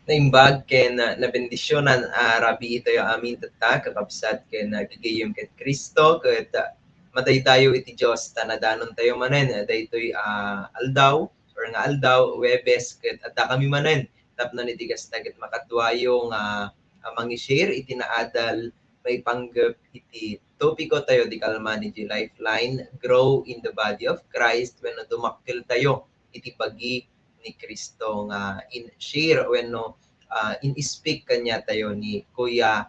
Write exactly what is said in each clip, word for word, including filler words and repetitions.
Naimbag ken, ah, nabendisionan a rabii tayo amin tatta, kakabsat ken, ah, gagayyem ken Cristo, ket, ah, madaydayaw iti Dios ta nadanontayo manen, ah, daytoy, ah, aldaw, or nga aldaw, Huwebes, ket addakami manen tapno iti kasta ket makaduayo nga, ah, mangi-share iti naadal maipanggep iti topiko tayo di kalman iti Lifeline, Grow in the Body of Christ, wenno dumakkel tayo iti bagi ni Cristo nga in-share wenno, ah, in-speak kaniatayo ni Kuya,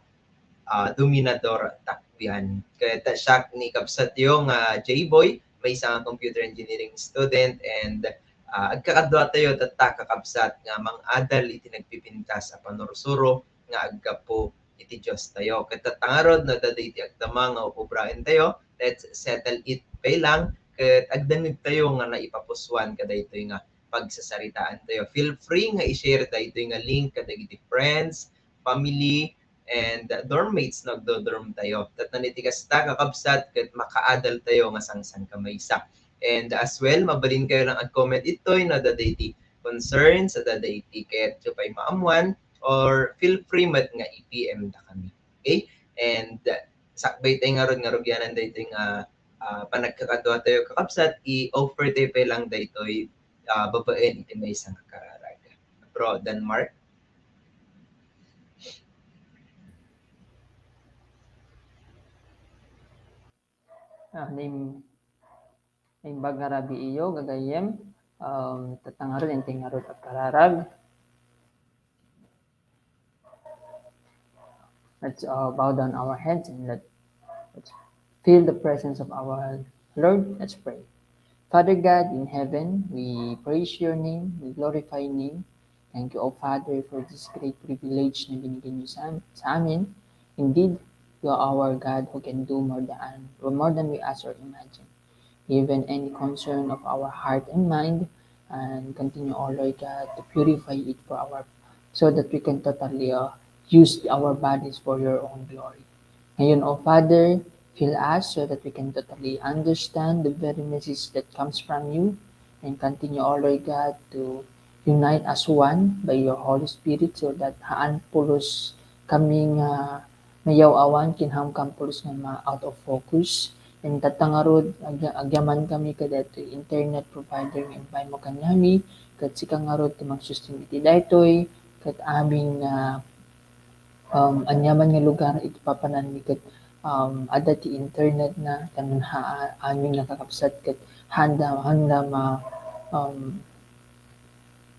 ah, Dominador Takbian. Ket siak ni kabsatyo nga J-Boy, maysa nga computer engineering student, and, ah, agkakaduatayo tatta, kakabsat, nga mang-adal iti nagpipintas a panursuro nga aggapu iti Diostayo. Ket tatta ngarud, no adda daytoy agdama nga ukobraentayo, let's settle it pay lang, ket agdengngegtayo nga naipapusoan kadaytoy nga pagsasaritaantayo. Feel free nga i-share daytoy nga link kadagiti friends, family, and dorm mates no agdo-dorm tayo. Tapno iti kasta, kakabsat, ket makaadal tayo nga sangsankamaysa. And as well, mabalin kayo lang ag-comment itoy no adda daytoy concerns, adda daytoy kayatyo pay maammuan, or feel free met nga i-P M da kami. Okay? And uh, sakbay tayo ngarud nga rugianan daytoy nga ah, panagkakadua tayo, kakabsat, i-offer tayo pay lang daytoy ah, babaen iti maysa nga kararag. Bro Denmark? Ah, naim-, naimbag nga rabii iyo, gagayyem. Um, tatta ngarud, inti ngarud a kararag. Let's uh, bow down our heads and let, let's feel the presence of our Lord. Let's pray. Father God in heaven, we praise your name, we glorify your name. Thank you, O Father, for this great privilege na binigay niyo sa, sa amin. Indeed, you are our God who can do more than, more than we ask or imagine. Even any concern of our heart and mind, and continue, O Lord God, to purify it for our, so that we can totally uh, use our bodies for your own glory. Ngayon, O Father, fill us so that we can totally understand the very message that comes from you, and continue, O Lord God, to unite as one by your Holy Spirit, so that haan pulos kami nga mayaw-awan, ken haan kami pulos nga ma-out of focus. And tatta ngarud, agya-, agyaman kami kadaytoy internet provider nga impay mo kaniami, ket sika ngarud ti mangsustain iti daytoy, ket amin nga, um, aniaman nga lugar iti papananmi, ket, um, adda ti internet na, ken ha-, amin nga kakabsat, ket haanda, haanda ma-, um,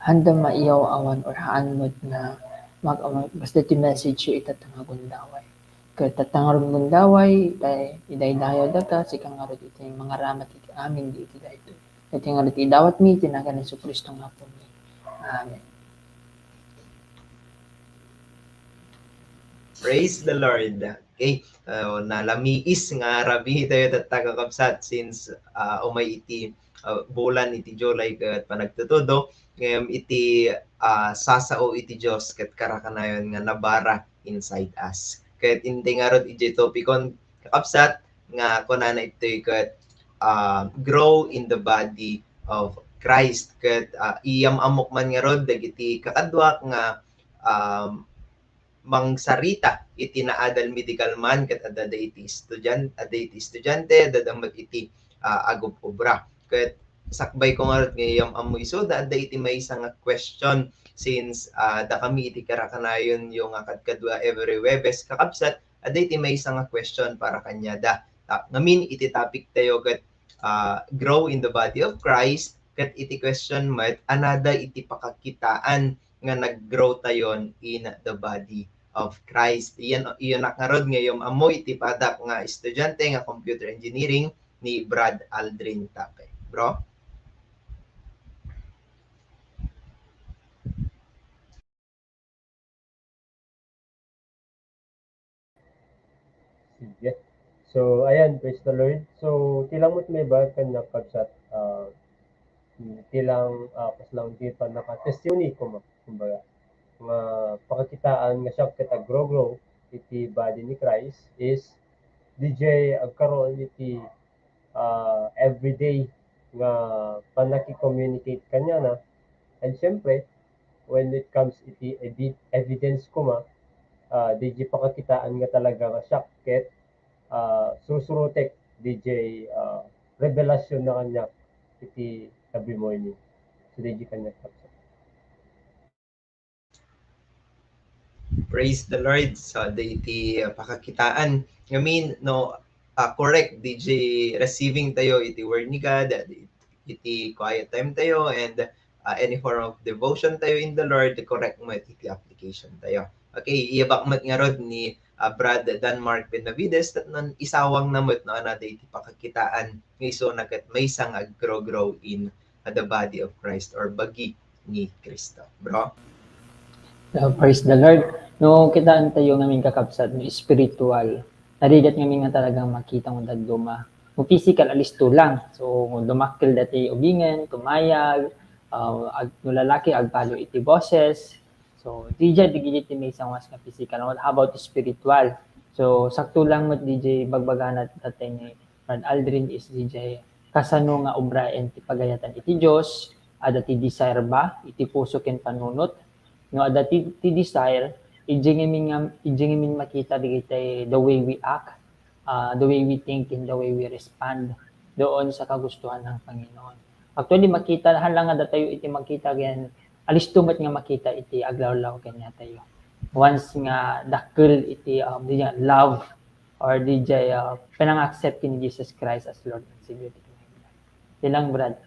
haanda maiyaw-awan or haan met nga mag-, mag-, basta ti message yo ita nga gundaway. Ket tatta ngarud gundaway, tay-, idaydayaw daka, sika ngarud iti mangaramat iti amin di iti daytoy. Iti ngarud ti idawatmi, iti nagan ni Jesu-Cristo nga Apomi. Amen. Praise the Lord. Okay, uh, nalamiis nga rabii tayo tatta, kakabsat, since uh, umay iti uh, bulan iti July ket panagtutudo, ngem iti uh, sasao iti Dios ket karakanayon nga nabara inside us. Ket inti ngarud iti topikon, kakabsat, nga kunana itoy ket uh, grow in the body of Christ. Ket uh, iyam-amok man ngarud dagiti kakaduak nga um, mangsarita iti naadal medical man ket adda iti estudian-, adda iti estudiante, adda met iti ah, agub-obra. Ket sakbay ko ngarud nga iyam-ammo isu, da adda iti maysa nga question since ah, dakami iti karakanayon yo nga kadkadua every Huwebes, kakabsat, adda iti maysa nga question para kaniada. Ta-, ngamin iti topic tayo ket ah, grow in the body of Christ, ket iti question met, anada iti pakakitaan nga nag-grow tayon in the body of Christ. Iyan, iyanak ngarud nga iyam-ammo iti padak nga estudiante nga computer engineering ni Brad Aldrin Tape. Bro? Sige. So, ayan, praise the Lord. So, ti lang met maibaga kaniak, kabsat, ah, ti lang, ah, kas lang ti pannaka-testimony, kuma-, kumbaga, nga pakakitaan nga siak ket aggrow-grow iti body ni Christ is D J agkaroon iti ah, everyday nga panaki-communicate kaniana. And syempre, when it comes iti evi-, evidence kuma, ah, D J pakakitaan nga talaga nga siak ket, ah, sursurotek D J, ah, revelasyon na kaniak iti every morning. So, D J kaniak. Praise the Lord. So, adda iti, ah, pakakitaan. Ngamin, no, ah, correct, D J, receiving tayo iti Word ni God, ah, iti quiet time tayo, and, ah, any form of devotion tayo in the Lord, correct met iti application tayo. Okay, iyabak met ngarud ni, ah, Brad Denmark Benavides, tapno isawangna met no anada iti pakakitaan nga isuna ket maysa nga aggrow-grow in ah, the body of Christ or bagi ni Cristo. Bro? Uh, praise the Lord. No, kitaan tayo ngamin, kakabsat, no, spiritual. Narigat ngamin nga talagang makita mo dadduma. No physical, alisto lang. So, dumakkel dati ubingen, tumayag, uh, ag-, no lalaki, agbalo iti boses. So, diay dagiti maysa nga physical. What about spiritual? So, sakto lang met diay bagbagana tatay ni Brad Aldrin is diay kasano nga obraen ti pagayatan iti Dios, adda ti desire ba, iti puso ken panunot. No, adda ti, ti desire, idiay ngamin nga, idiay ngamin makita dagiti the way we act, ah, the way we think, and the way we respond doon sa kagustuhan ng Panginoon. Actually, makita, haan lang nga datayo iti makita, ken alisto met nga makita iti aglawlaw kaniatayo. Once nga dakkel iti, um, diay love or diay, uh, panang-accept ken ni Jesus Christ as Lord and Savior ti kinabuhi. Ti lang, Brad.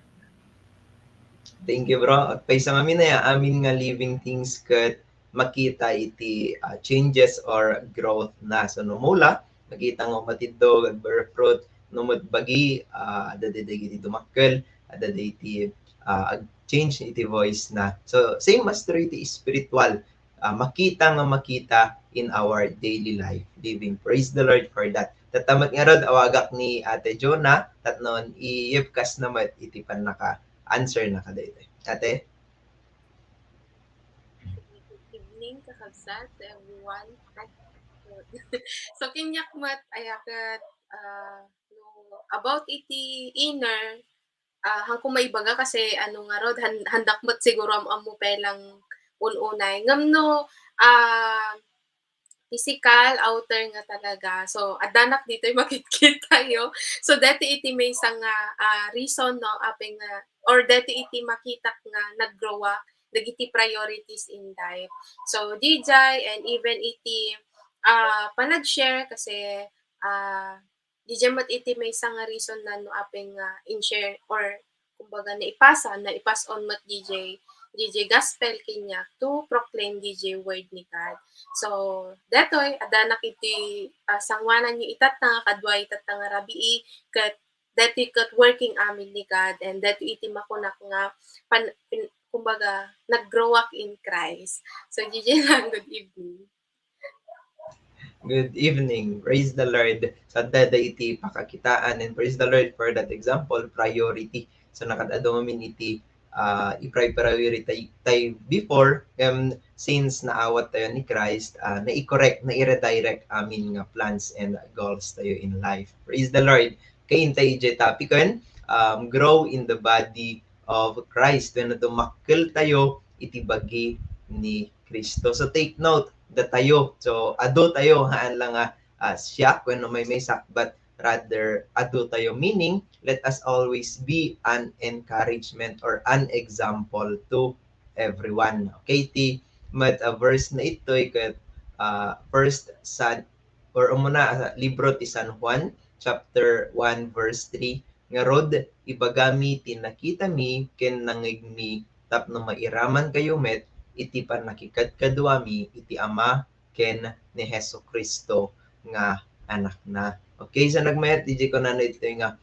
Thank you, bro. Agpayso ngamin aya, amin nga living things ket makita iti, ah, changes or growth na. So, no mula, makita nga umatiddog, ag-bear fruit. No met bagi, ah, adda dagiti dumakkel, adda dagiti, ah, ag-change iti voice na. So, same as through iti spiritual, ah, makita nga makita in our daily life living. Praise the Lord for that. Tatta met ngarud, awagak ni Ate Jonah, tapno iyebkasna met iti pannaka-answer na kadaytoy. Ate? Good evening, kakabsat, to everyone. Ay, so, kaniak met, aya ket, ah, no, about iti inner, ah, haanko maibaga kasi, ano, ngarud, han-, handak met siguro am-ammo pay lang un-unay. Ngem no, ah, physical, outer nga talaga. So, addanak ditoy makitkitayo. So, daytoy iti maysa nga, ah, reason, no, apay nga, or daytoy iti makitak nga nag-grow up dagiti priorities in life. So, diay, and even iti, ah, panag-share kasi, ah, diay met iti maysa nga reason na no apay nga in-share or kumbaga naipasa, naipass on met diay, diay gospel kaniak to proclaim diay word ni God. So, daytoy, addanak iti, ah, sanguananyo itatta nga kadua itatta nga rabii, ket daytoy ket working amin ni God, and daytoy iti makunak nga pan-, pin-, kumbaga, nag-grow up in Christ. So, diay lang, good evening. Good evening. Praise the Lord. So, adda iti pakakitaan, and praise the Lord for that example, priority. So, nakaad-adu ngamin iti, ah, i-priority tayo before, um, since naawat tayo ni Christ, ah, nai-correct, nai-redirect amin nga plans and goals tayo in life. Praise the Lord. Kay intay iti topic ken, um, grow in the body of Christ. Wenno dumakkel tayo iti bagi ni Cristo. So, take note, datayo. So, adu tayo, haan lang nga, ah, siak wenno maymaysak, but rather, adu tayo. Meaning, let us always be an encouragement or an example to everyone. Okay, ti met, ah, verse na itoy ket, ah, First San, or umuna, ah, libro ti San Juan, chapter one, verse three, ngarud, ibagami ti nakitami ken nangngegmi tapno mairamankayo met iti pannakikadkaduami iti Ama ken ni Jesu-Cristo nga Anakna. Okay, so nagmayat diay kunana itoy nga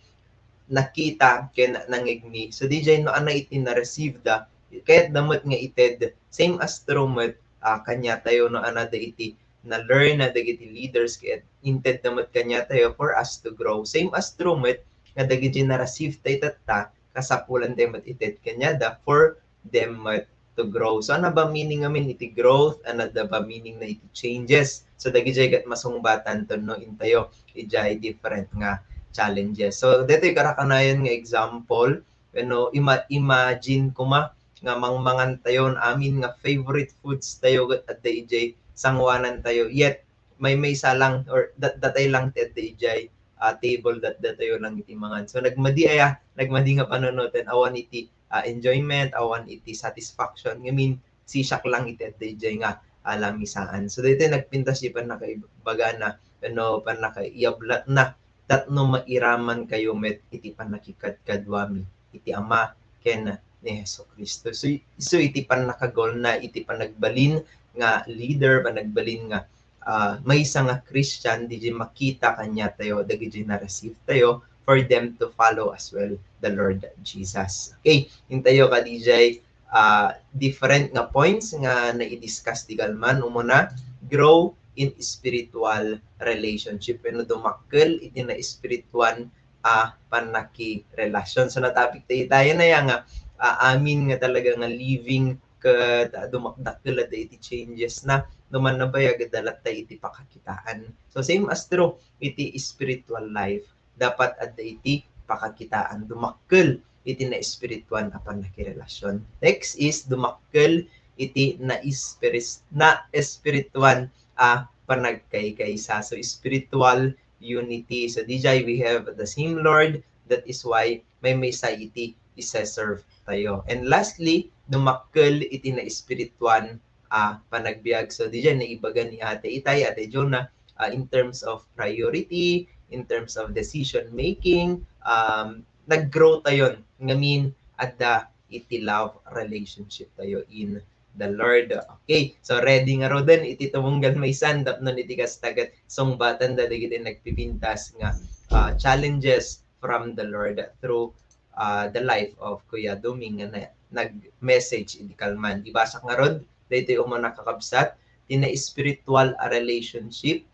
nakita ken nangngegmi. So, diay no ania iti na-receive da, kayatda met nga ited, same as true met, ah, kaniatayo no ania da iti na-learn na dagiti leaders ket intedda met kaniatayo for us to grow. Same as true met nga dagiti na-receive tayo tatta, kasapulan tayo met ited kaniada for them met to grow. So, ania ba meaning ngamin iti growth? Ania da ba meaning na iti changes? So, dagiti ket masungbatanto no intayo idiay different nga challenges. So, daytoy karakanayon nga example, wenno ima-, imagine koma nga mangmangan tayo amin nga favorite foods tayo ket adda idiay sanguanan tayo. Yet, maymaysa lang or dat-, datay lang ti adda idiay, ah, table, dat-, datayo lang iti mangan. So, nagmadi aya, nagmadi nga panunoten, awan iti, ah, enjoyment, awan iti satisfaction. Ngamin, sisiak lang iti adda idiay nga, ah, lamisaan. So, daytoy nagpintas iti pannakaibagana, wenno pannakaiyablatna, tapno mairamankayo met iti pannakikadkaduami iti Ama ken ni Jesu-Cristo. So, so iti pannakagolna, iti panagbalin nga leader, panagbalin nga, ah, maysa nga Christian, diay makita kaniatayo dagiti na-receive tayo for them to follow as well the Lord Jesus. Okay, intayo kadi diay, ah, different nga points nga nai-discuss ti kalman. Umuna, grow in spiritual relationship. Wenno dumakkel iti naespirituan a pannakirelasion. So, na-topic tayo, tayo na yan nga, ah, amin nga talaga nga living ket, ah, dumakdakkel adda iti changes na. No man nabayag, adda latta iti pakakitaan. So, same as true iti spiritual life. Dapat adda iti pakakitaan. Dumakkel iti naespirituan a pannakirelasion. Next is dumakkel iti naespiris-, naespirituan a panagkaikaisa. So, spiritual unity. So, D J, we have the same Lord. That is why maymaysa iti isa-serve tayo. And lastly, dumakkel iti naespirituan a panagbiag. So, D J, naibaga ni Ate Itay, Ate Jonah, ah, in terms of priority, in terms of decision making, um, nag-grow tayon. Ngamin, adda iti love relationship tayo in the Lord. Okay, so ready ngaruden iti tumunggal maysa tapno iti kasta ket sungbatan da dagiti nagpipintas nga, ah, challenges from the Lord through, ah, the life of Kuya Doming nga na-, nag-message idi kalman. Ibasa ngarud, daytoy umuna kakabsat, ti naespiritual a relationship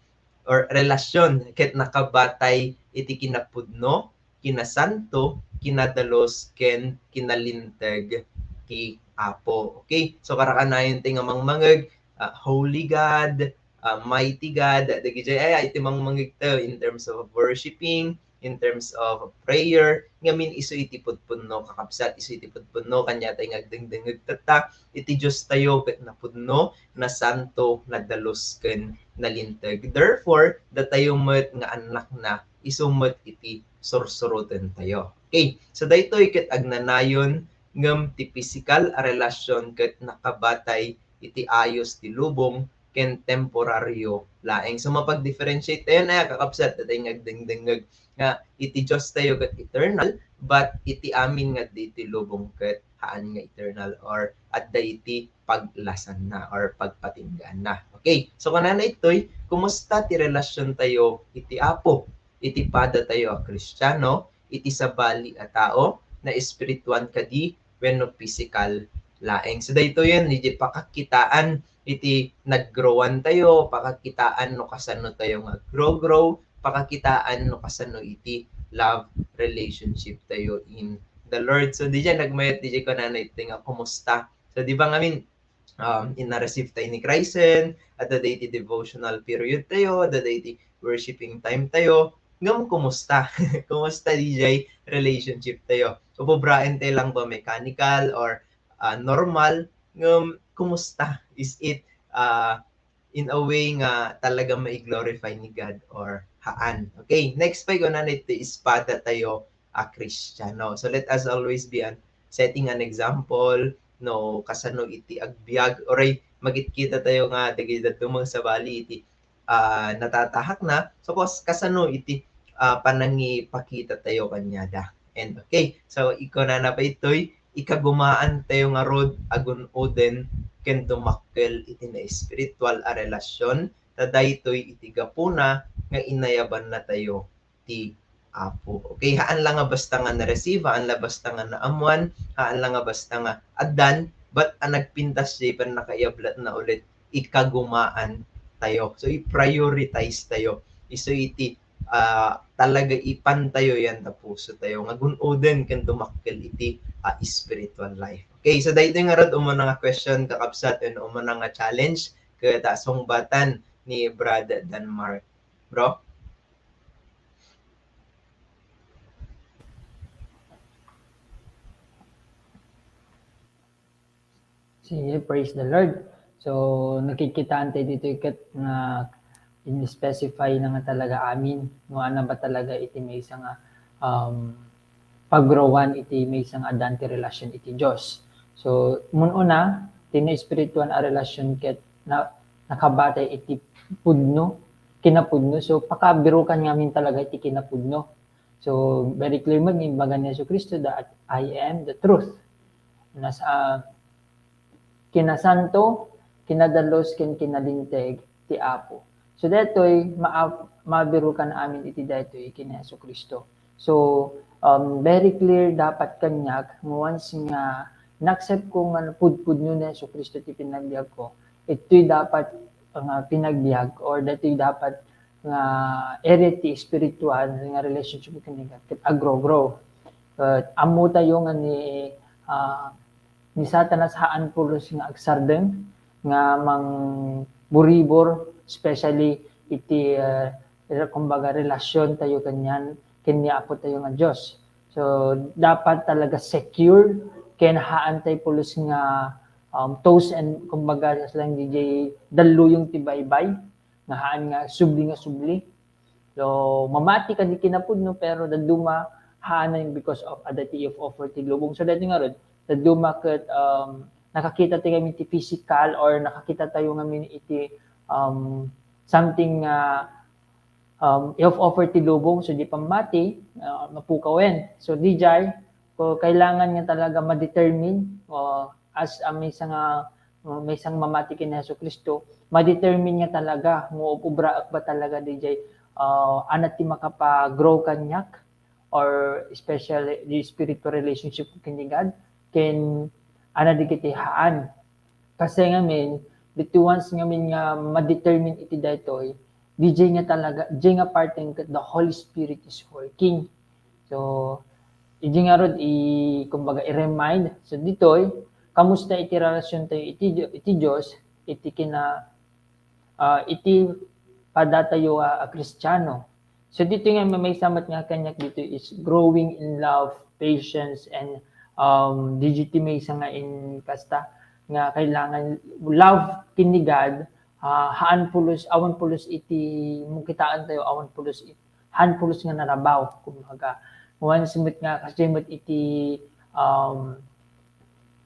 or relasyon ket nakabatay iti kinapudno, kinasanto, kinadalus, ken kinalinteg ti Apo. Okay? So, karakanayon ti nga mangmangeg, ah, Holy God, ah, Mighty God, dagiti ay, ay, iti mangmangeg tayo in terms of worshiping, in terms of prayer, ngamin isu iti pudpudno, kakabsat, isu iti pudpudno, kaniatayo nga agdengdengeg tatta, iti Dios tayo ket napudno, nasanto, nadalus, ken nalinteg. Therefore, datayo met nga annakna, isu met iti sursuroten tayo. Okay, so daytoy ket agnanayon ngem ti pisikal a relasyon ket nakabatay iti ayos ti lubong ken temporario laeng. So, mapag-differentiate tayo na, kakabsat, datayo nga agdengdengeg nga iti Dios tayo ket eternal, but iti amin nga ditoy lubong ket haan nga eternal or adda iti paglasanna or pagpatinggaanna. Okay, so kunana itoy, kumusta ti relasyon tayo iti Apo, iti pada tayo a Kristiano, iti sabali a tao, naespirituan kadi wenno pisikal laeng. So daytoyen, iti pakakitaan iti naggrowan tayo, pakakitaan no kasano tayo nga aggrow-grow, pakakitaan no kasano iti love relationship tayo in the Lord. So, diay nagmayat, diay kunana iti nga kumusta. So, di ba ngamin, um, ina-receive tayo ni Christ, adda iti devotional period tayo, adda iti worshiping time tayo. Ngem kumusta? Kumusta diay relationship tayo? Ububraen tayo lang ba mechanical or, ah, normal? Ngem kumusta? Is it, ah, in a way nga talaga mai-glorify ni God or haan? Okay, next pay kunana iti pada tayo a Kristiano. So let us always be an, setting an example, no, kasano iti agbiag, uray, magitkita tayo nga dagiti dadduma nga sabali iti, ah, natatahak na. So, kas-, kasano iti, ah, panangipakita tayo kaniada? And okay, so, ikunana pa itoy, ikagumaan tayo ngarud a gun-oden ken dumakkel iti naespiritual a relasyon, ta daytoy iti gapuna nga inayabanna tayo ti Apo. Okay, haan la nga basta nga na-receive, haan la basta nga naammuan, haan la nga basta nga addan, but a nagpintas diay pannakaiyablatna ulit, ikagumaan tayo. So, i-prioritize tayo. Isu iti, ah, talaga ipan tayo yan ta puso tayo nga gun-oden ken dumakkel iti, ah, spiritual life. Okay, so daytoy ngarud umuna nga question, kakabsat, ken umuna nga challenge ket, ah, sungbatan ni Brad Danmar. Bro? Sige, praise the Lord. So, nakikitaan tayo ditoy ket nga in-specify na nga talaga amin, no, ania ba talaga iti maysa nga, um, paggrowan iti maysa nga addan ti relasyon iti Dios. So, umuna, ti naespirituan a relasyon ket na-, nakabatay iti pudno, kinapudno. So, pakabirukan ngamin talaga iti kinapudno. So, very clear met nga imbaga ni Jesu-Cristo that, "I am the truth." Nas-, ah, kinasanto, kinadalus, ken kinalinteg ti Apo. So, daytoy, maa-, mabirukan amin iti daytoy ken ni Jesu-Cristo. So, um, very clear dapat kaniak nga once nga na-accept ko nga pudpudno ni Jesu-Cristo ti panagbiag ko, itoy dapat nga panagbiag or daytoy dapat nga area ti spiritual nga relationship ken ni God ket aggrow-grow. Ket ammo tayo nga ni, ah, ni Satanas haan pulos nga agsardeng, nga mangburibor, especially iti, ah, re-, kumbaga, relasyon tayo kanyan, ken ni Apo tayo nga Dios. So, dapat talaga secure, ken haan tayo pulos nga, um, toes and, kumbaga, lang didiay dalluyong ti baybay, nga haan nga subli nga subli. So, mamati kadi kinapudno, pero dadduma, haan nga because of adda ti iyof-offer ti lubong. So, daytoy ngarud, dadduma ket, um, nakakita tayo ngamin iti physical or nakakita tayo ngamin iti, um, something nga, um, iyof-offer ti lubong. So, diay pammati, ah, mapukawen. So, didiay, ko kailangan nga talaga ma-determine, o as a maysa nga, maysa nga mamati ken ni Jesu-Cristo, ma-determine nga talaga, nga ubraek ba talaga didiay, ah, ania ti makapa-grow kaniak, or especially the spiritual relationship ken ni God, ken ania dagiti haan. Kasi ngamin, ditoy once ngamin nga ma-determine iti daytoy, didiay nga talaga, didiay nga parte ket the Holy Spirit is working. So, idi ngarud i-, kumbaga, i-remind. So, ditoy, kamusta iti relasyon tayo iti Di-, iti Dios, iti kina-, ah, iti padatayo a, a Kristiano. So, ditoy nga may, maysa met nga kaniak ditoy is growing in love, patience, and, um, digital maysa nga in kasta nga kailangan love ken ni God, ah, haan pulos, awan pulos iti, mo kitaan tayo, awan pulos it-, haan pulos nga narabaw, kumbaga. Once met nga, kasi met iti, um,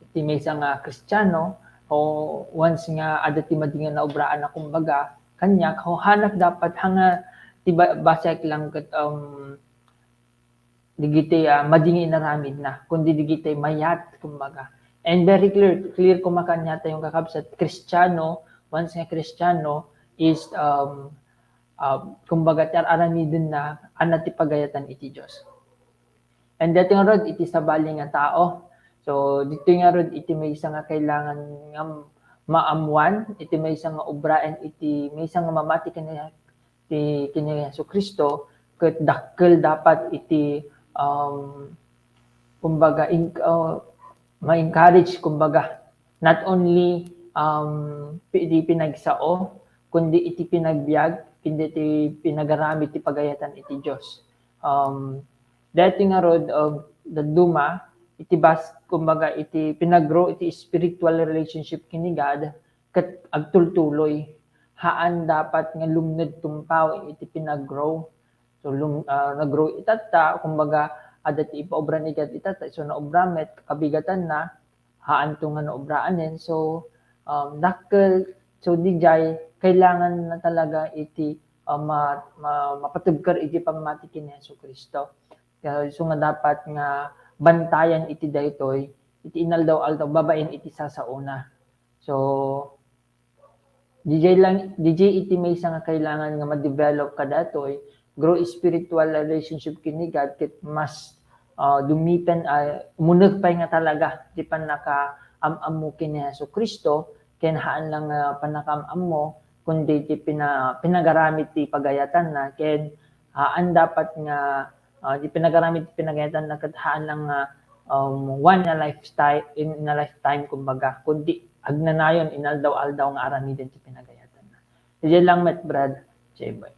iti maysa nga Kristiano, o once nga adda ti madi nga naobraan na, kumbaga, kaniak, o haanak dapat, haan nga, ti ba-, basek lang ket, um, digiti, ah, madi nga inaramidna, kundi digiti mayat, kumbaga. And very clear, clear koma kaniatayo nga kakabsat, Kristiano, once nga Kristiano, is, um, ah, kumbaga, ti ar-aramidenna, ania ti pagayatan iti Dios. And daytoy ngarud, iti sabali nga tao. So, ditoy ngarud, iti maysa nga kailangan nga maammuan, iti maysa nga obraen, iti maysa nga mamati ken ni, ti, ken ni Jesu-Cristo, ket dakkel dapat iti, um, kumbaga, in-, uh, ma-encourage, kumbaga, not only, um, pi-, iti pinagsao, kundi iti pinagbiag, kundi iti pinagaramid ti pagayatan iti Dios. Um, daytoy ngarud, um, dadduma, iti bas-, kumbaga, iti pinag-grow iti spiritual relationship ken ni God, ket agtultuloy. Haan dapat nga lumned tumpaw iti pinag-grow. So, lum-, ah, nag-grow itatta, kumbaga, adda ti ipaobra ni God itatta, so, naobra met, kabigatanna, haanto nga naobraanen. So, um, dakkel, so, didiay, kailangan na talaga iti, ah, ma-, ma-, mapatibker iti pammati ken ni Jesu-Cristo. Kaya, so nga dapat nga bantayan iti daytoy, iti inaldaw-aldaw, babaen iti sasaona. So, didiay lang, didiay iti maysa nga kailangan nga ma-develop kadatoy, grow spiritual relationship ken ni God, ket mas, ah, dumipen, ah, umuneg pay nga talaga ti pannakaam-ammo ken ni Jesu-Cristo, ken haan lang nga pannakaam-ammo, kundi ti pina-, pinagaramid ti pagayatanna, ken haan dapat nga, ah, ti pinagaramid ti pinagayatanna ket haan lang nga, um, one in a lifestyle, in, in a lifetime, kumbaga, kundi agnanayon, inaldaw-aldaw nga aramiden ti pinagayatanna. Diay lang met, Brad Jeboy.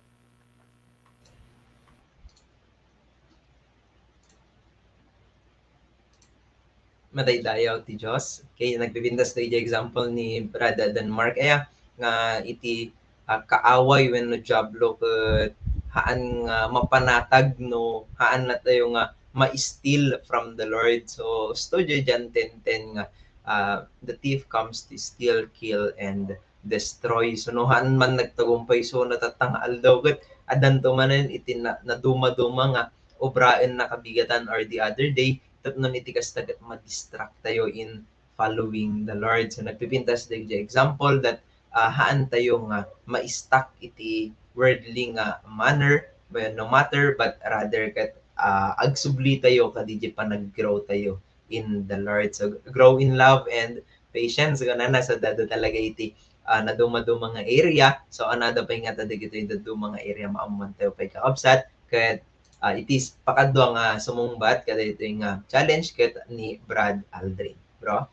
Madaydayaw ti Dios. Okay, nagpipintas to iti example ni Brad Denmark, aya, nga iti, ah, kaaway wenno diablo ket haan nga mapanatag no haan natayo nga ma-steal from the Lord. So, isu diay John ten ten nga, ah, "The thief comes to steal, kill, and destroy." So, no haan man nagtagumpay, so, natatta nga aldaw ket addanto manen iti na-, naduma-duma nga obraen na kabigatan or the other day, tapno iti kasta ket ma-distract tayo in following the Lord. So, nagpipintas dagiti example that, ah, haan tayo nga ma-stuck iti worldly nga manner, no matter, but rather ket, ah, agsubli tayo kadagiti panag-grow tayo in the Lord. So, grow in love and patience. Kunana, so, adda talaga iti, ah, naduma-duma nga area. So, another pay nga ta dagitoy dadduma nga area, maammuan tayo pay kakabsat. Ket, ah, iti s-, pakadua nga sumungbat kadaytoy nga challenge ket ni Brad Aldrin. Bro?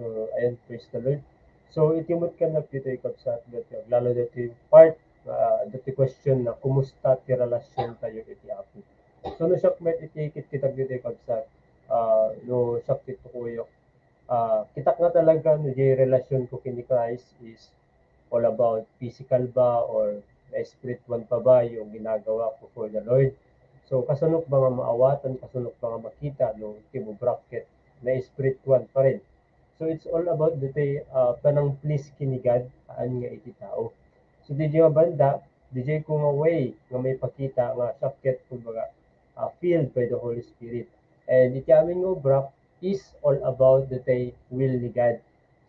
Ayan, praise the Lord. So, iti met kanayon ditoy, kabsat, dati aglalo dati part, ah, dati question na, kumusta ti relationtayo iti Apo? So, no siak met iti kitkitak ditoy, kabsat, ah, no siak ti tukuyok, ah, kitak nga talaga no diay relationko ken ni Christ is all about physical ba or na-spiritual pa ba yung ginagawa ko for the Lord. So, kasanok ba nga maawatan, kasanok ba nga makita no ti ubrak ket na-spiritual pa rin. So, it's all about ditoy, ah, panang-please ken ni God, haan nga iti tao. So, diay nga banda, diay ko nga way nga maipakita nga siak ket, kumbaga, ah, filled by the Holy Spirit. And iti amin nga ubrak is all about ditoy will ni God.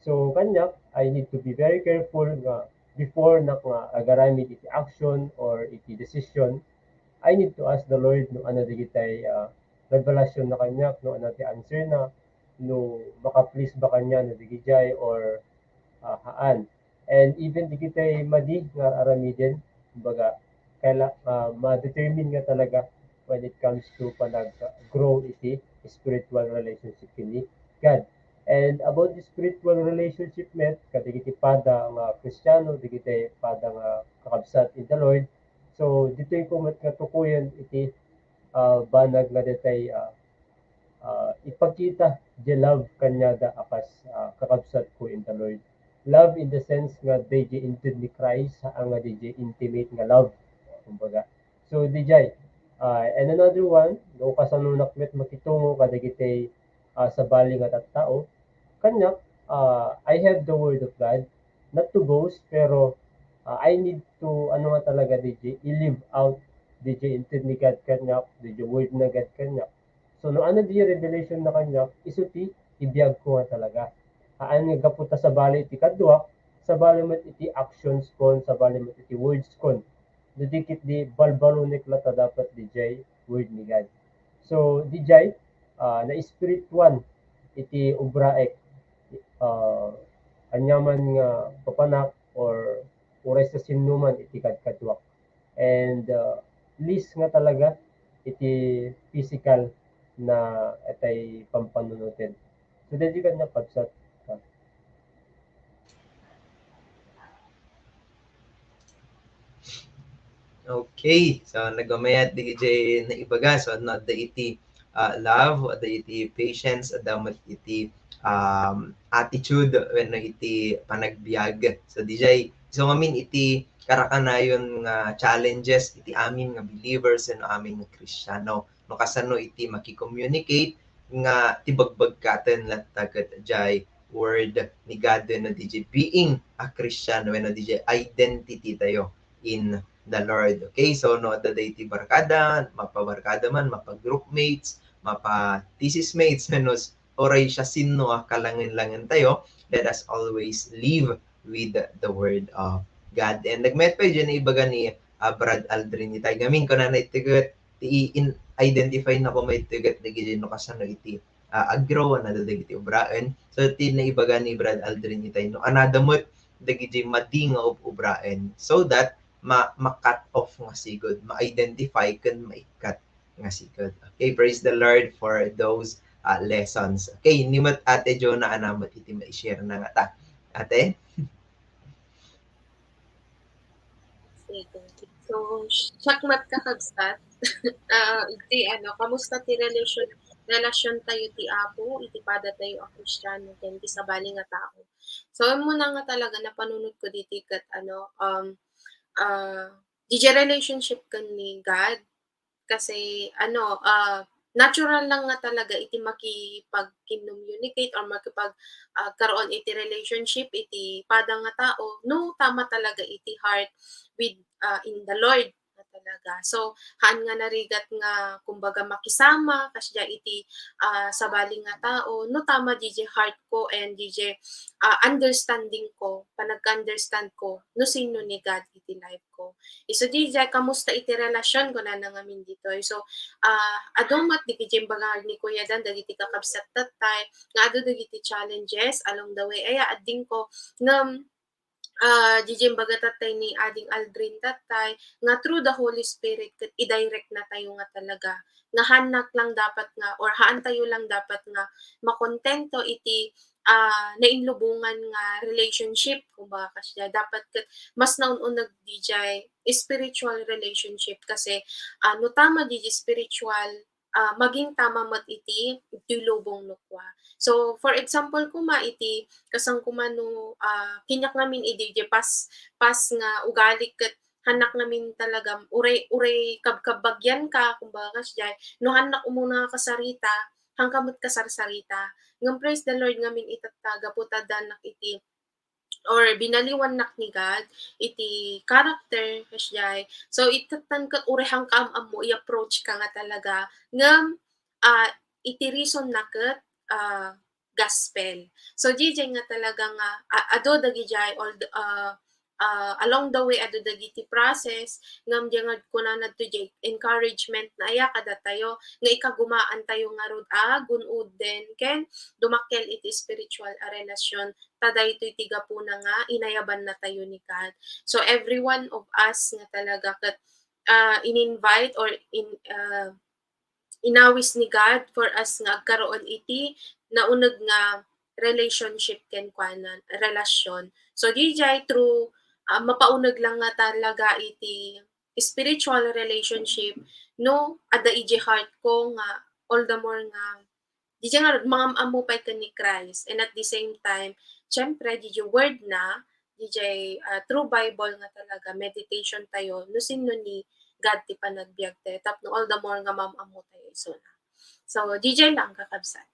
So, kaniak, I need to be very careful nga before nak nga agaramid iti action or iti decision, I need to ask the Lord no ania dagiti, ah, revelation na kaniak, no ania ti answer na, no maka-please ba kaniak no diay or, ah, haan. And even dagiti madi nga aramiden, kumbaga, kaila-, ah, ma-determine nga talaga when it comes to panag-grow iti spiritual relationship ken ni God. And about the spiritual relationship met, kadagiti pada nga Kristiano, dagiti pada nga kakabsat in the Lord. So, ditoy ko met nga tukuyen iti, ah, banag nga ditoy, ah, ah, ipakita diay love kaniada a kas, ah, kakabsatko in the Lord. Love in the sense nga diay inted ni Christ, haan nga diay intimate nga love, kumbaga. So, diay. Ah, and another one, no kasanonak met makitungo kadagiti, ah, sabali nga tattao, kaniak, ah, I have the word of God, not to boast, pero, ah, I need to, ano nga talaga, diay, i-live out, diay inted ni God kaniak, diay word na God kaniak. So, no ania diay revelation na kaniak, isu ti ibiagko nga talaga. Haan nga gapu ta sabali iti kaduak, sabali met iti actionskon, sabali met iti wordskon. Dagiti ketdi balbalunek latta dapat diay word ni God. So, diay, ah, na-spirituan iti ubraek, ah, aniaman nga papanak or uray sa sinnoman iti kadkaduak. And, ah, least nga talaga iti physical na atay pampanunoten. So, daydi kaniak, kabsat. Okay. So, nagmamayat dagiti naibaga. So, adda iti, ah, love, adda iti patience, adda met iti, um, attitude, wenno iti panagbiag. So, diay, so, ngamin iti karakanayon nga challenges iti amin nga believers wenno amin nga Kristiano. No kasano iti makicommunicate nga ti bagbagkaten latta ket diay word ni God wenno diay being a Christian wenno diay identity tayo in the Lord. Okay, so no adda daytoy barkada, mapabarkada man, mapa-group mates, mapa-thesis mates, wenno s-, uray siasino a kalangen-langen tayo, let us always live with the word of God. And nagmayat pay diay naibaga ni, ah, Brad Aldrin itay. Ngamin, kunana iti ket, ti i-, in-, identify na ko may iti ket dagiti no kasano iti, ah, aggrow na dagiti ubraen. So, ti naibaga ni Brad Aldrin itay, no, anada met dagiti madi nga ub-, ubraen so that ma-, ma-cut off nga sigud, ma-identify ken maikkat nga sigud. Okay, praise the Lord for those, ah, lessons. Okay, ni met Ate Jonah, ania met iti mai-share na ngata. Ate? Sige. So, siak met, kakabsat. Ah, iti ano, kamusta ti relation, relation tayo ti Apo, iti pada tayo a Kristiano, ken ti sabali nga tao. So, ammona nga talaga napanunot ko ditoy ket ano, um, ah, diay relationship ken ni God, kasi ano, ah, natural lang nga talaga iti makipag-communicate or makipag-, ah, karoon iti relationship iti pada nga tao, no tama talaga iti heart with, ah, in the Lord nga talaga. So, haan nga narigat nga, kumbaga, makisama kasdiay iti, ah, sabali nga tao, no tama diay heart ko and diay, ah, understanding ko, panagka-understand ko, no sino ni God iti life ko. Isu diay, kamusta iti relation, kunana ngamin ditoy. So, ah, adu met dagiti imbaga ni Kuya Dan, dagiti kakabsat tattay, nga adu dagiti challenges along the way. Aya, adding ko, ngem, ah, diay imbaga tattay ni Ading Aldrin tattay, nga through the Holy Spirit, ket i-direct na tayo nga talaga. Nga haannak lang dapat nga, or haan tayo lang dapat nga makontento iti, ah, nainlubongan nga relationship, kumbaga, kasi dapat ket mas naun-uneg dijay spiritual relationship kasi, ah, no tama dijay spiritual, ah, maging tama met iti, iti lubong no kua. So, for example, kuma iti, kasan kuma no, ah, kaniak ngamin idi dijay pas, pas nga ugali ket hannak ngamin talaga, uray, uray kabkabagyan ka, kumbaga, kasi dijay, no hannak umuna nga kasarita, hanka met kasarsarita. Ngem praise the Lord ngamin itatta, gapu ta addanak iti, or binaliwannak ni God iti character, kasi dijay. So, itattan ket uray hanka am-ammo, i-approach ka nga talaga. Ngem, ah, iti reason na ket, ah, gospel. So, dijay nga talaga nga, ah, adu dagijay, all the, ah, ah, along the way, adu dagiti process, ngem dijay nga kunana dijay encouragement na aya kadatayo, nga ikagumaan tayo ngarud a gun-odden ken dumakkel iti spiritual a relasyon, ta daytoy ti gapuna nga inayaban na tayo ni God. So, every one of us nga talaga ket, ah, in-invite or in, ah, inawis ni God for us nga agkaroon iti nauneg nga relationship kenkuana, relasyon. So, dijay through, ah, mapauneg lang nga talaga iti spiritual relationship, no, adda iti heart ko nga all the more nga, dijay nga mangam-ammo pay ken ni Christ. And at the same time, syempre, dijay word na, dijay, ah, through Bible nga talaga, meditation tayo, no sinno ni God ti panagbiag tayo, tapno all the more nga mangam-ammo tayo isuna. So, dijay lang, kakabsat.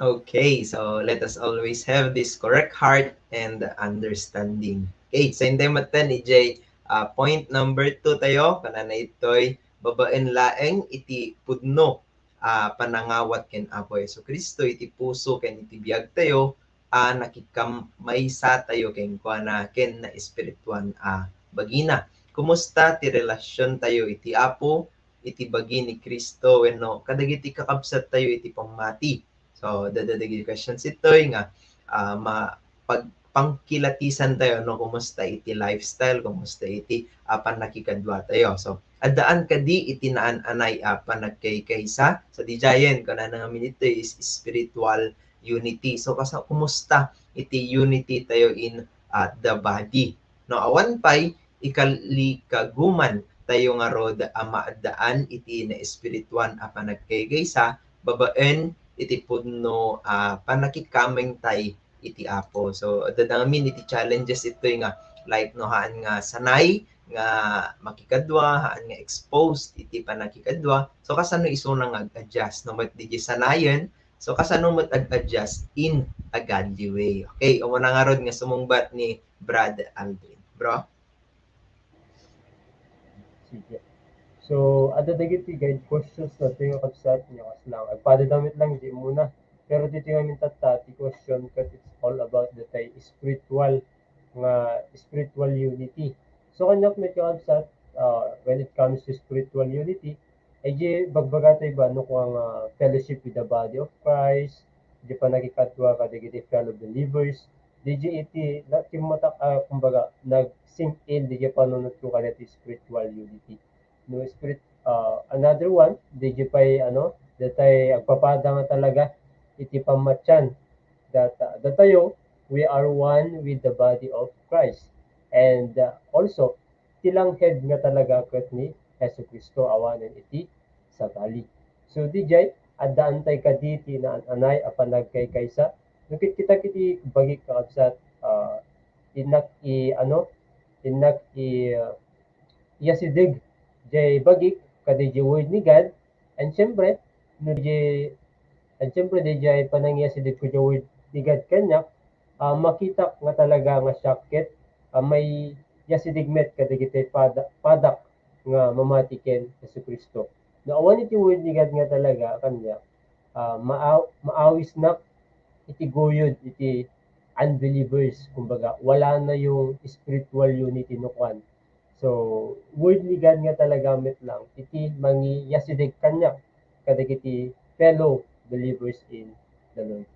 Okay, so let us always have this correct heart and understanding. Okay, so intay met ijay, ah, point number two tayo, kunana itoy, babaen laeng iti pudno, ah, panangawat ken Apo Jesu-Cristo iti puso ken iti biag tayo, a nakikamaysa tayo kenkuana ken naespirituan a bagina. Kumusta ti relasyon tayo iti Apo, iti bagi ni Cristo, wenno kadagiti kakabsat tayo iti pammati? So, adda dagiti questions itoy nga, ah, ma-, pag-, pangkilatisan tayo, no, kumusta iti lifestyle, kumusta iti, ah, pannakikadua tayo. So, addaan kadi iti naan-anay a panagkaykaysa? So, dijayen, kunana ngamin itoy is spiritual unity. So, kasa-, kumusta iti unity tayo in, ah, the body? No, awan pay, ikalikaguman tayo ngarud a maaddaan iti naespirituan a panagkaykaysa babaen iti pudno a pannakikamaysa tayo iti Apo. So, adda ngamin iti challenges itoy nga, like, no, haan nga sanay nga makikadua, haan nga exposed iti pannakikadua. So, kasano isuna nga ag-adjust? No, met dijay sanayen, so, kasano met ag-adjust in a godly way? Okay, umuna ngarud nga sumungbat ni Brad Aldrin. Bro? Sige. So, adda dagiti guide questions nato nga kabsat nga kas lang. Agpada damit lang di muna. Pero ditoy ngamin tatta, ti question ket it's all about the tay spiritual nga spiritual unity. So, kaniak met nga kabsat, uh, when it comes to spiritual unity, ay di bagbaga tayo ba no kung, uh, fellowship with the body of Christ, di pannakikadua kadagiti fellow believers, dijay iti na-, timmatak, ah, kumbaga, nag-sink in dijay panunotko kadagiti spiritual unity. No, spirit-, ah, another one, dijay pay, ano, datay agpapada nga talaga iti pammatian that, ah, datayo, we are one with the body of Christ. And, ah, also, ti langhead nga talaga ket ni Jesu-Cristo awanen iti sabali. So, dijay, addaan tay kadi ti naan-anay a panagkaykaysa. No, kitkitak iti bagik, kakabsat, ah, innak i-, ano, innak i-, ah, iasideg jay bagik kadijay word ni God. And siyempre, no dijay, and siyempre, dijay panangiasidegko jay word ni God kaniak, ah, makitak nga talaga nga siak ket, ah, maiasideg met kadagiti pada-, padak nga mamati ken Jesu-Cristo. No awan iti word ni God nga talaga kaniak, ah, maa-, maawisnak iti guyod iti unbelievers, kumbaga, wala na yung spiritual unity no kuan. So, word ni God nga talaga met lang iti mangiyasideg kaniak kadagiti fellow believers in the Lord.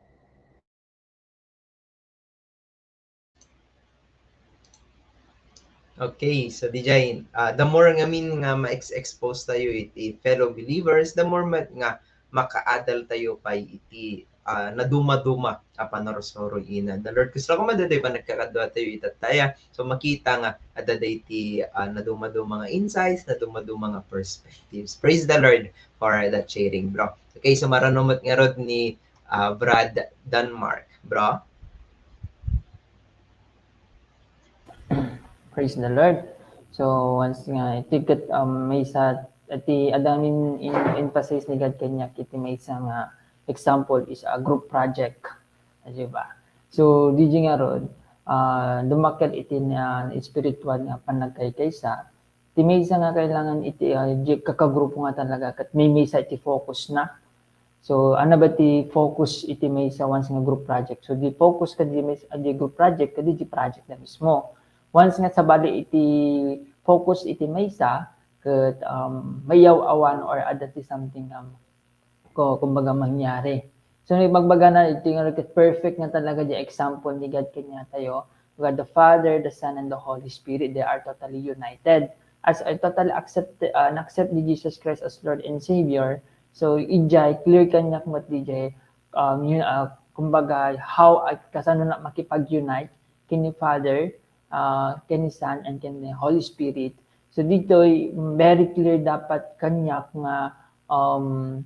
Okay, so dijay, ah, the more ngamin nga ma-ex-, expose tayo iti fellow believers, the more met nga makaadal tayo pay iti, ah, nadumaduma a panarusuro ina. The Lord, kasla koma daytoy panagkakadua tayo itattaya. So, makita nga adda dayti, ah, nadumaduma nga insights, nadumaduma nga perspectives. Praise the Lord for that sharing, bro. Okay, so maranumot nga rod ni, ah, Brad Denmark, bro. Praise the Lord. So, once nga, iti ket, um, maysa, iti adda ngamin in-, emphasize ni God kaniak, iti maysa nga example is a group project. Di ba? So, diay ngarud, ah, dumakkel iti na spiritual nga panagkaykaysa. Ti maysa nga kailangan iti, ah, di kakagrupo nga talaga, ket maymaysa iti focus na. So, ano ba ti focus iti maysa once nga group project? So, di focus ka di, may, di group project, kadi di project na mismo. Once nga sabali iti focus iti maysa, ket, um, mayaw-awan or adda ti something, um, ko, kumbaga, mangyari. So, magbagbaga na iti nga ket perfect nga talaga di example ni God kaniatayo. God the Father, the Son, and the Holy Spirit, they are totally united. As I totally accept, uh, accept ni Jesus Christ as Lord and Savior, so, idiay, clear kaniak met diay, um, yun, uh, kumbaga, how I, kasano na makipag-unite ken ni Father, uh, ken ni Son, and ken ni Holy Spirit. So, ditoy, very clear dapat kaniak nga, um,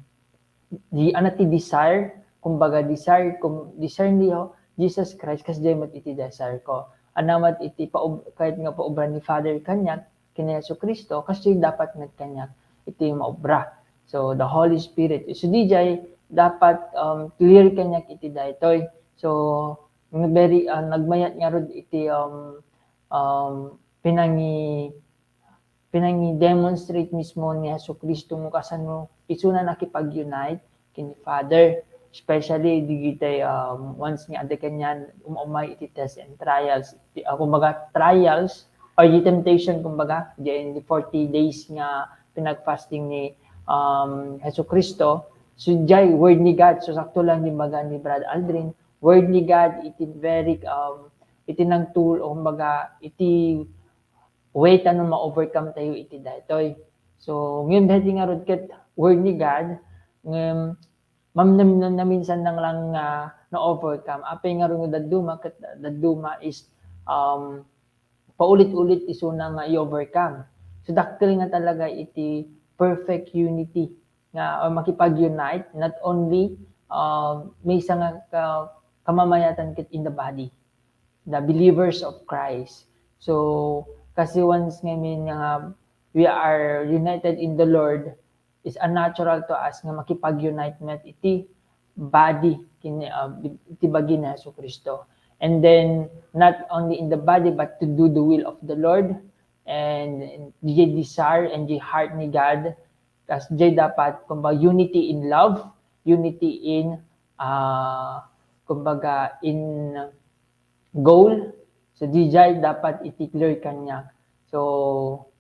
di, ano ti desire, kumbaga, desire, kum-, desire ni Jesus Christ, kasdiay met iti desire ko. Ano met iti paub-, kahit nga paubra ni Father kaniak, ken ni Jesu-Cristo, kasdiay dapat met kaniak iti maubra. So, the Holy Spirit. So, diay dapat, um, clear kaniak iti daytoy. So, very, uh, nagmayat ngarud iti, um, um, pinangi-, pinangi-demonstrate mismo ni Jesu-Cristo no kasano isuna nakipag-unite ken ni Father, especially dagiti, um, once nga adda kanian um-, umay iti test and trials. Ti, ah, kumbaga, trials or di temptation, kumbaga, diay forty days nga pinag-fasting ni, um, Jesu-Cristo. So, diay word ni God. So, sakto lang di baga ni Brad Aldrin, word ni God, iti very, um, iti nagtul-, o kumbaga, iti way ta no ma-overcome tayo iti daytoy. So, ngem daytoy ngarud ket word ni God, ngem mam-, nam-, nam-, naminsan lang nga na-overcome. Apay ngarud nga dadduma, ket dadduma is, um, paulit-ulit isuna nga i-overcome. So, dakkel nga talaga iti perfect unity nga, or makipag-unite, not only, um, maysa nga ka-, kamamayatan ket in the body, the believers of Christ. So, kasi once ngamin nga we are united in the Lord, is a natural to us nga makipag-unite met iti body, ken, uh, iti bagi ni Jesu-Cristo. And then, not only in the body, but to do the will of the Lord. And the desire and the heart ni God, kasdiay dapat, kumbaga, unity in love, unity in, uh, kumbaga, in goal. So, diay dapat iti clear kaniak. So,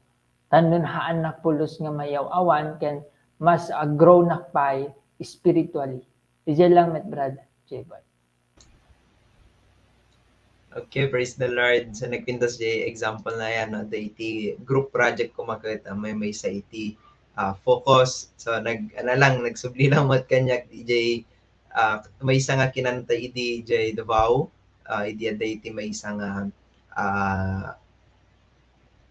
tanun haannak pulos nga mayaw-awan, ken mas, ah, grow nak pay spiritually. Diay lang met, Brad Jeboy. Okay, praise the Lord. So, nagpintas diay example na yan, no? Daytoy group project koma ket, ah, maymaysa iti, ah, focus. So, nag-, ano lang, nagsubli lang met kaniak, diay, ah, maysa nga kinanta idi diay Davao, ah, idi adda iti maysa nga, ah,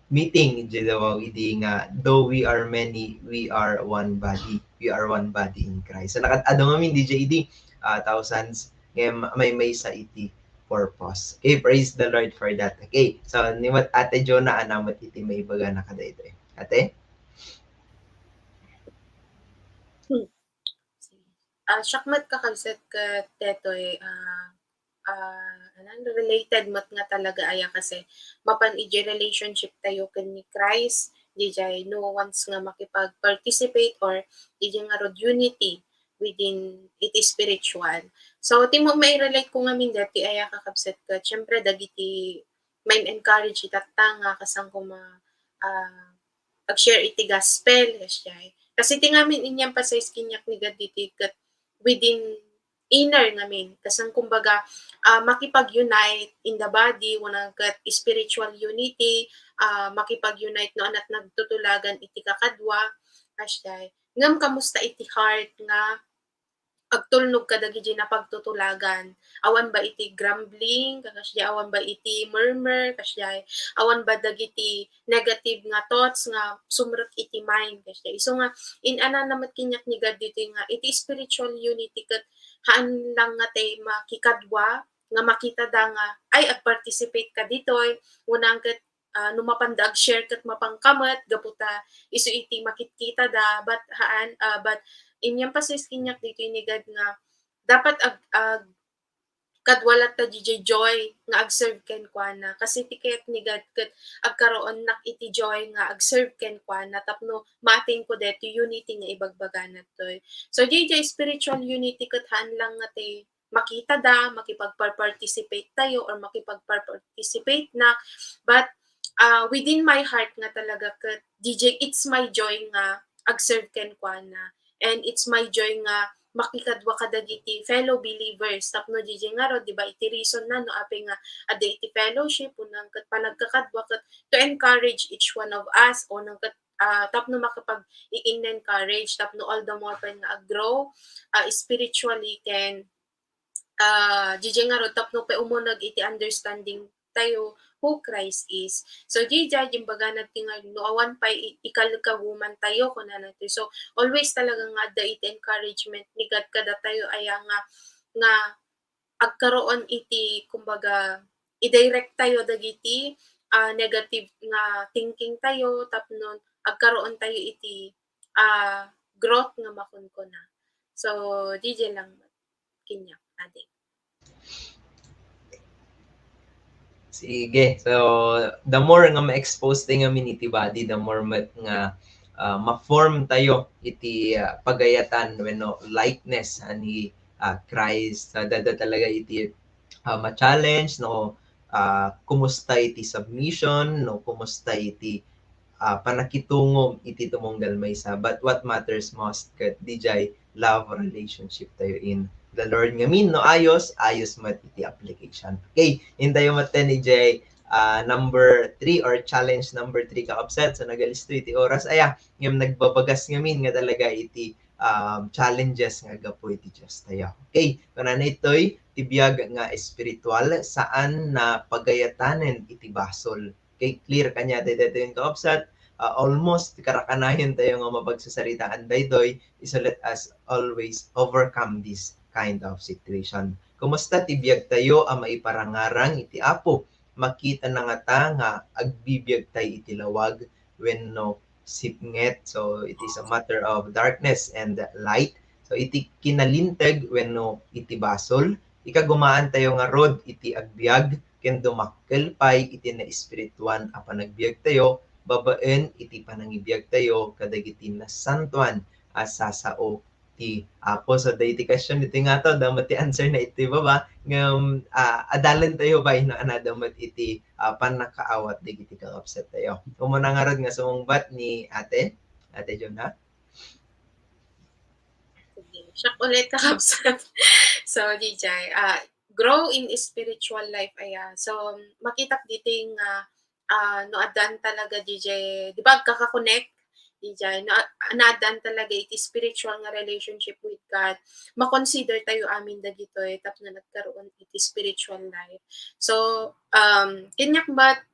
meeting diay Davao idi nga, "Though we are many, we are one body. We are one body in Christ." So, nakad-adu ngamin diay idi, ah, thousands, ngem maymaysa iti purpose. Okay, praise the Lord for that. Okay, so, ni Mat-, Ate Jonah, ania met iti maibagana kadaytoy? Ate? Hmm. Sige. Ah, siak met, kakabsat, ket daytoy, ah, ah, anan, related met nga talaga aya, kasi mapan idiay relationship tayo ken ni Christ, diay no once nga makipag-participate or idiay ngarud unity within iti spiritual. So, ti mo-, mai-relate ko ngamin daytoy aya, kakabsat, ket siyempre dagiti ma-encourage itatta nga kasano koma, ah, ag-share iti gospel, kasdiay. Kasi ti ngamin in-emphasize kaniak ni God ditoy ket within inner ngamin. Kasano kumbaga, ah, makipag-unite in the body, wenno ket spiritual unity, ah, makipag-unite no ania ti nagtutulagan iti kakadua, kasdiay. Ngem kamusta iti heart nga agtulnog kadagiti napagtutulagan. Awan ba iti grumbling, kasdiay, awan ba iti murmur, kasdiay, awan ba dagiti negative nga thoughts nga sumrek iti mind, kasdiay. Isu nga, in-anana met kaniak ni God ditoy nga, iti spiritual unity ket haan lang nga tay makikadua, nga makitada nga, ay, ag-participate ka ditoy, unang ket, ah, no mapanda ag-share ket mapanka met, gapu ta isu iti makitkitada, but haan, ah, but in-emphasize kaniak ditoy ni God nga dapat ag-, ag-, kadua latta diay joy nga ag-serve kenkuana. Kasi ti kayat ni God ket agkaroonnak iti joy nga ag-serve kenkuana tapno ma-attain ko daytoy unity nga ibagbagana toy. So, diay spiritual unity ket haan lang nga ti makitada, makipagpar-participate tayo or makipagpar-participate na. But, ah, within my heart nga talaga ket, D J, it's my joy nga ag-serve kenkuana. And it's my joy nga makikadua kadagiti fellow believers. Tapno D J ngarud, di ba, iti reason na, no, apay nga adda iti fellowship, unang ket panagkakadua ket to encourage each one of us, unang ket, ah, tapno makipag-i-encourage, tapno all the more pa nga ag-grow, ah, spiritually ken, ah, D J ngarud tapno pay umuneg iti understanding tayo who Christ is. So, D J, imbagana ti nga, no awan pay i-, ikalkaguman tayo, kunana ti. So, always talaga nga adda iti encouragement ni God kada tayo aya nga, nga agkaroon iti, kumbaga, i-direct tayo dagiti, ah, negative nga thinking tayo, tapno agkaroon tayo iti, ah, growth nga makunkuna. So, D J lang met kaniak, adi. Sige. So, the more nga ma-expose tayo ngamin iti body, the more met nga, ah, ma-form tayo iti, ah, pagayatan wenno likeness ni, ah, Christ. So, adda talaga iti, ah, ma-challenge, no, ah, kumusta iti submission, no, kumusta iti, ah, panakitungo iti tumunggal maysa. But what matters most ket D J, love relationship tayo in the Lord. Ngamin, no, ayos, ayos met iti application. Okay, intayo met ten, D J, ah, number three or challenge number three, kakabsat. So, nagalisto iti oras. Aya, ngem nagbabagas ngamin nga talaga iti, um, challenges nga gapu iti Dios tayo. Okay, kunana itoy, ti biag nga espiritual, saan na pagayatanen iti basol. Okay, clear kaniak daytoy, kakabsat. Ah, almost karakanayon tayo nga mapagsasaritaan daytoy, so let us always overcome this kind of situation. Kumusta ti biag tayo a maiparangarang iti Apo? Makita na ngata nga agbibiag tayo iti lawag wenno sipnget. So, it is a matter of darkness and light. So, iti kinalinteg wenno iti basol, ikagumaan tayo ngarud iti agbiag ken dumakkel pay iti naespirituan a panagbiag tayo babaen iti panangibiag tayo kadagiti nasantoan a sasao ti Apo. So, daydi question iti ngato, adda met ti answer na iti baba, ngem, ah, adalen tayo bay no ania met iti, ah, pannakaawat dagiti kakabsat tayo. Umuna ngarud nga sumungbat ni Ate, Ate Jonah. Sige. Siak ulit, kakabsat. So, D J, ah, grow in spiritual life, aya. So, makitak ditoy nga, ah, no addan talaga, D J, di ba, agkaka-connect, D J, no, a-, no addan talaga iti spiritual nga relationship with God, makonsider tayo amin dagitoy tapno nagkaroon iti spiritual life. So, um, kaniak met,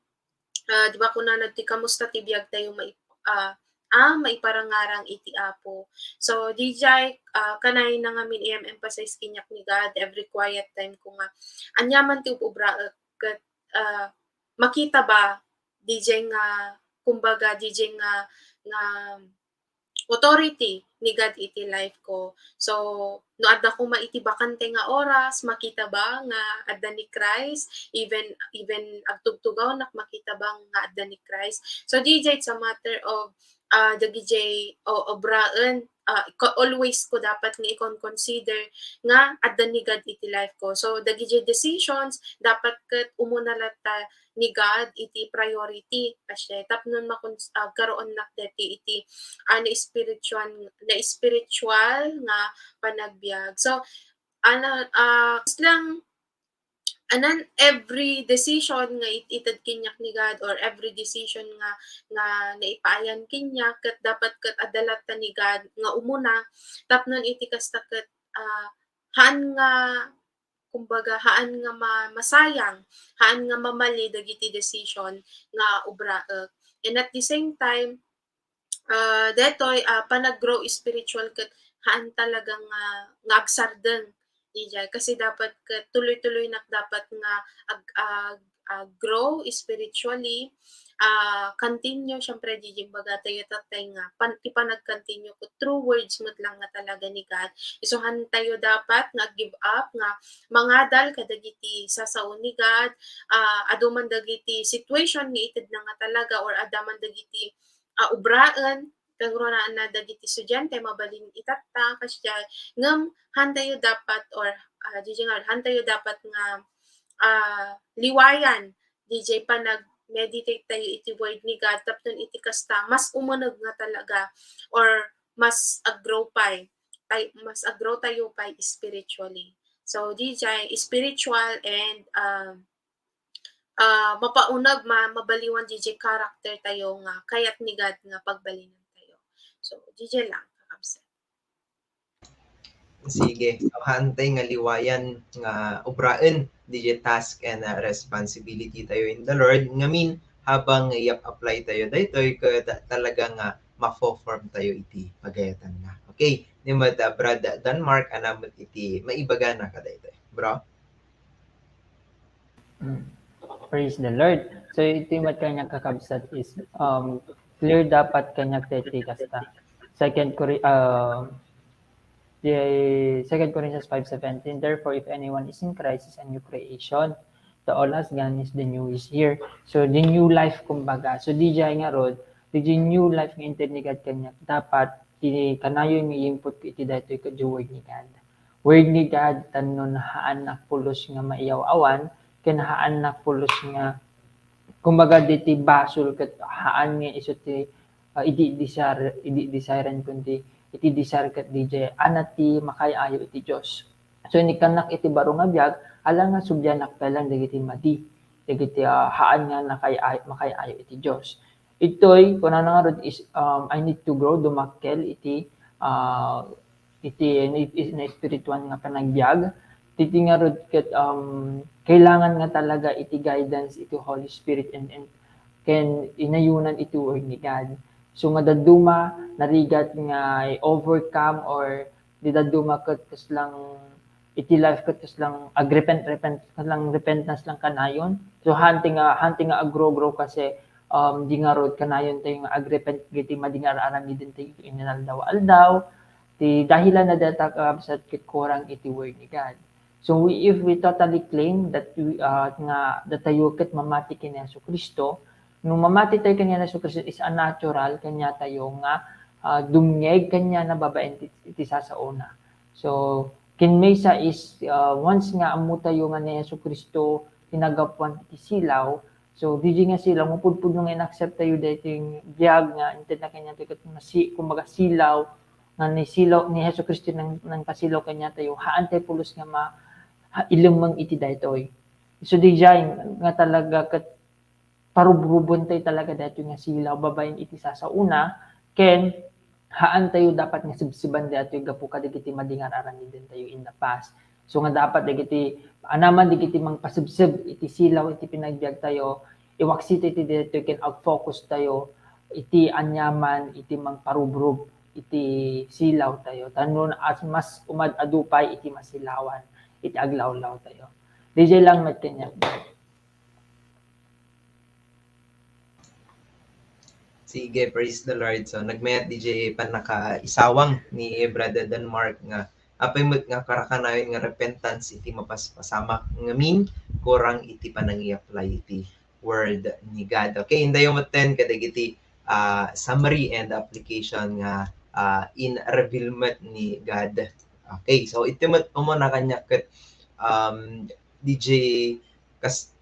ah, di ba, kunana ti kamusta ti biag tayo mai-, ah, ah, maiparangarang iti Apo. So, D J, ah, kanay na ngamin i-emphasize kaniak ni God every quiet time ko nga, aniaman ti ub-ubraek ket, ah, makita ba, D J, nga, kumbaga, D J, nga, nga authority ni God iti life ko. So, no adda koma iti bakante nga oras, makita ba nga adda ni Christ? Even, even agtugtugawnak, makita ba nga adda ni Christ? So, D J, it's a matter of, ah, dagijay, o, obraen, ah, ko-, always ko dapat nga ikon-consider nga adda ni God iti life ko. So, dagijay decisions, dapat ket umuna latta ni God iti priority, kasdiay, tapno makon-, ah, agkaroonnak daytoy iti, ah, na-spiritual, na-spiritual nga panagbiag. So, ana, ah, kas lang, anan, every decision nga it-, ited kaniak ni God or every decision nga, nga naipaayan kaniak, ket dapat ket adda latta ni God nga umuna, tapno iti kasta ket ah, haan nga, kumbaga, haan nga ma-, masayang, haan nga mamali dagiti decision nga ubraek. And at the same time, ah, detoy, ah, panag-grow spiritual ket haan talaga nga, nga agsardeng. Ijay, kasi dapat ket tuloy-tuloy nak dapat nga ag-, ag-, ah, grow spiritually, ah, continue, syempre, di, di baga tayo tatay nga, pan-, ti panag-continue ko through words met lang nga talaga ni God. Isuhan tayo dapat nga give up, nga mangadal kadagiti sasao ni God, ah, adu man dagiti situation nga ited na nga talaga, or adda man dagiti, ah, ubraen, kangrunaan na dagiti estudiante, mabalin itatta, kasdiay, ngem hantayo dapat, or, ah, di, di nga, hantayo dapat nga, ah, liwayan, di jay panag-meditate tayo iti word ni God, tapno iti kasta, mas umuneg nga talaga, or mas ag-grow pay, tay-, mas ag-grow tayo pay spiritually. So, di jay spiritual and, um, ah, mapauneg, ma-, mabaliwan di jay character tayo nga kayat ni God nga pagbalinan tayo. So, di jay lang, kakabsat. Sige, hantay nga liwayan nga ubraen di jay task and, ah, responsibility tayo in the Lord. Ngamin, habang i-apply tayo daytoy, ket talaga nga mafo-form tayo iti pagayatanna. Okay, ni met, ah, Brad Denmark, ania met iti maibagana kadaytoy, bro? Mm. Praise the Lord. So, iti met kaniak, kakabsat, is, um, clear dapat kaniak daytoy kasta. Second Cor-, uh, the Second Corinthians five seventeen, "Therefore, if anyone is in Christ, is a new creation. The old has gone, is the new is here." So, the new life, kumbaga. So, di jay ngarud, di jay new life nga inted ni God kaniak, dapat ti kanayon nga i-input ko iti daytoy ket word ni God. Word ni God, tapno haannak pulos nga maiyaw-awan, ken haannak pulos nga, kumbaga, diti basol ket haan nga isu ti, ah, idi desire, idi desire-en, kundi iti desire ket di jay ania ti makaay-ayo iti Dios. So, inikkannak iti baro nga biag, ala nga sublianak pay lang dagiti madi, dagiti, ah, haan nga nakaay-, makaay-ayo iti Dios. Itoy, kunana ngarud is, um, I need to grow, dumakkel iti, ah, iti na-, is-, naespirituan nga panagbiag. Iti ngarud ket, um, kailangan nga talaga iti guidance iti Holy Spirit and, and ken inayunan iti word ni God. So, nga dadduma, narigat nga i-overcome or di dadduma ket kaslang iti life ket kaslang agrepent-, repent-, kaslang repentance lang kanayon. So, hantay nga, hantay nga agro-grow kasi, um, di ngarud kanayon tayo nga agrepent iti madi nga ar-aramiden tayo iti inaldaw-aldaw. Ti dahilan na dayta, kakabsat, ket kurang iti word ni God. So, we, if we totally claim that we, uh, nga datayo ket mamati ken Jesu-Cristo, no mamati tayo ken Jesu-Cristo is a natural, kaniatayo nga, uh, dumngeg kaniana babaen ti, ti sasaona. So, kinmaysa is, uh, once nga ammo tayo nga ni Jesu-Cristo ti naggapuan iti silaw, so, di jay nga silaw, mapudpudno nga in-accept tayo daytoy biag nga intedna kaniatayo ket masi-, kumbaga, silaw, nga ni silaw, ni Jesu-Cristo nang, nangpasilaw kaniatayo, haan tayo pulos nga ma-, ha-, ilemmeng iti daytoy. So, di jay nga talaga ket parubruben tayo talaga daytoy nga silaw babaen iti sasaona, ken haan tayo dapat nga sebseban daytoy gapu kadagiti madi nga ar-aramiden tayo in the past. So, nga dapat dagiti, anaman dagiti mangpasebseb iti silaw iti panagbiag tayo, iwaksita iti daytoy ken ag-focus tayo iti aniaman iti mangparubrub iti silaw tayo. Tapno as mas umad-adu pay iti masilawan iti aglawlaw tayo. Di jay lang met kaniak. Sige, praise the Lord. So, nagmayat di jay pannakaisawang ni Brother Denmark nga apay met nga karakanayon nga repentance iti mapaspasamak ngamin kurang iti panangi-apply iti word ni God. Okay, indayo metten kadagiti, ah, summary and application nga, ah, in-reveal met ni God. Okay, so iti met umuna kaniak ket, um, di jay kas-,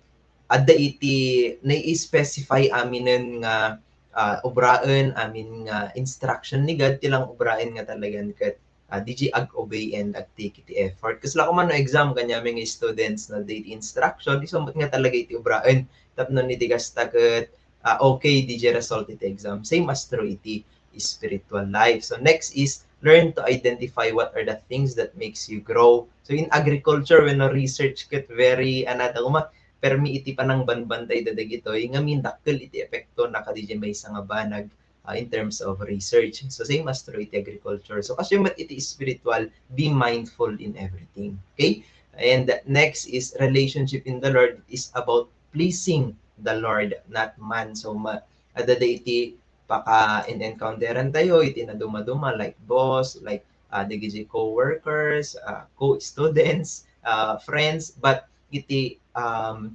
adda iti nai-specify aminen nga, ah, ubraen, amin nga instruction ni God, ti lang ubraen nga talagan ket, ah, di jay ag-obey and agtake iti effort. Kasla ko man no exam, kaniami nga students, no, adda iti instruction, isu met nga talaga iti ubraen. Tapno iti kasta ket, ah, okay, di jay result iti exam. Same as through iti spiritual life. So next is learn to identify what are the things that makes you grow. So in agriculture, when no research ket very, ano, ta kuma, permi iti panangbanbantay da dagitoy, ngamin dakkel iti epekto na kadi maysa nga banag, uh, in terms of research. So same as true iti agriculture. So kastoy met iti spiritual, be mindful in everything. Okay? And next is relationship in the Lord is about pleasing the Lord, not man. So ma-, adda iti paka-encounteran tayo iti naduma-duma like boss, like, uh, dagiti co-workers, uh, co-students, uh, friends, but iti, um,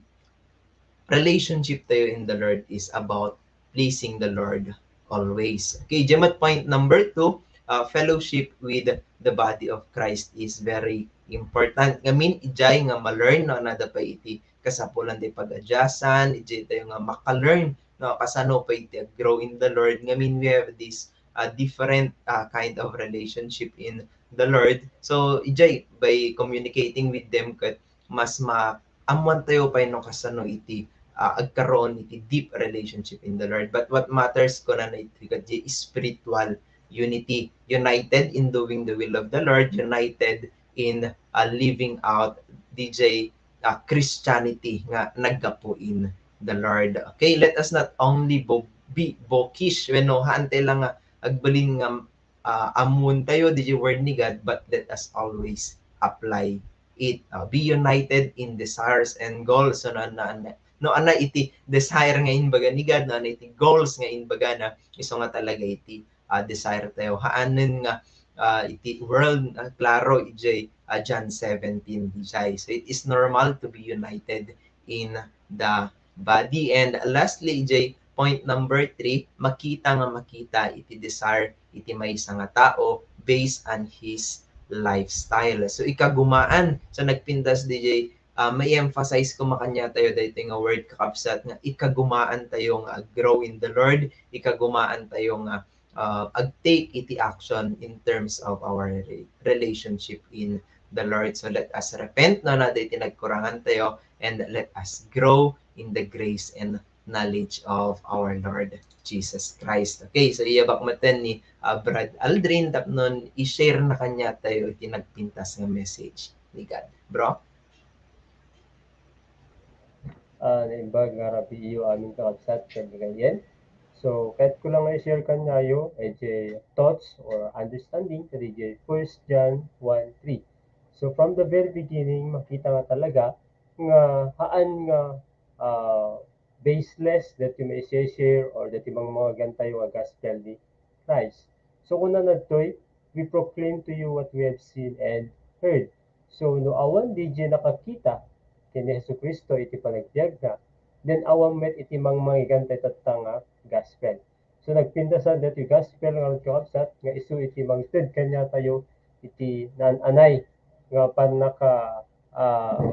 relationship tayo in the Lord is about pleasing the Lord always. Okay, diay met point number two, uh, fellowship with the body of Christ is very important. Ngamin, idiay nga ma-learn, no, nada pa iti kasapulan ti pag-adjustan, idiay tayo nga maka-learn, no, kasano pa iti ag-grow in the Lord. Ngamin, we have this, uh, different, uh, kind of relationship in the Lord. So, idiay, by communicating with them, ket mas maammuan tayo pay no kasano iti, ah, agkaroon iti deep relationship in the Lord. But what matters, kunana, iti kadya spiritual unity, united in doing the will of the Lord, united in, ah, living out diay, ah, Christianity nga naggapu in the Lord. Okay, let us not only bo-, be bookish wenno haantay lang nga agbalin nga, ah, ammoen tayo diay word ni God, but let us always apply it. Uh, be united in desires and goals. So, no, no, no, no, iti desire nga imbaga ni God, no, iti goals nga imbaga na, isu nga talaga iti, uh, desire tayo. Haanen nga, uh, iti world, uh, klaro, idiay, uh, John seventeen, idiay. So, it is normal to be united in the body. And lastly, idiay point number three, makita nga makita iti desire iti maysa nga tao based on his lifestyle. So, ikagumaan. So, nagpintas diay, ah, ma-emphasize ko makaniatayo daytoy nga word, kakabsat, nga ikagumaan tayo nga ag-grow in the Lord, ikagumaan tayo nga, ah, ag-take iti action in terms of our re-, relationship in the Lord. So, let us repent, no, na daytoy nagkurangan tayo, and let us grow in the grace and knowledge of our Lord Jesus Christ. Okay, so iyabak metten ni, ah, Brad Aldrin tapno i-share na kaniatayo iti nagpintas nga message ni God. Bro? Ah, naimbag nga rabii yo amin, kakabsat, ken ni Gayen. So, kayatko lang nga i-share kaniayo, eh, diay thoughts or understanding, kadi diay First John one three. So, from the very beginning, makita nga talaga nga haan nga, ah, baseless daytoy maisi-share or daytoy mangmangigantayo nga gospel ni Christ. So, kunana ditoy, "We proclaim to you what we have seen and heard." So, no awan diay nakakita ken ni Jesu-Cristo iti panagbiagna, then awan met iti mangmangigantayo tatta nga gospel. So, nagpintasan daytoy gospel nga kakabsat nga isu iti mangted kaniatayo iti naan-anay nga pannaka-, ah,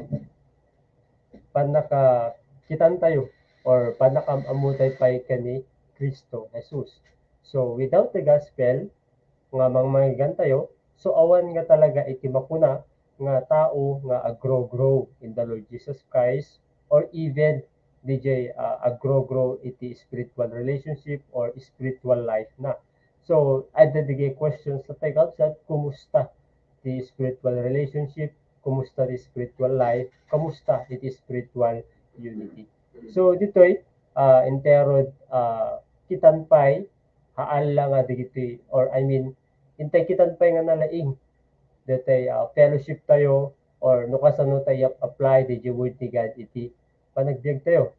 pannakakitantayo or pannakaam-ammotayo pay ken ni Cristo Jesus. So, without the gospel nga mangmangigantayo, so awan nga talaga iti makuna nga tao nga ag-grow-grow in the Lord Jesus Christ, or even diay, ah, ag-grow-grow iti spiritual relationship or spiritual life na. So, adda diay questions tayo, kakabsat, kumusta ti spiritual relationship, kumusta ti spiritual life, kumusta iti spiritual unity. So, ditoy, ah, entero, ah, kitan pay, haan la nga dagiti, or I mean, intay kitan pay nga nalaing daytoy, ah, fellowship tayo, or no kasano tayo apply diay word ni God iti panagbiag tayo.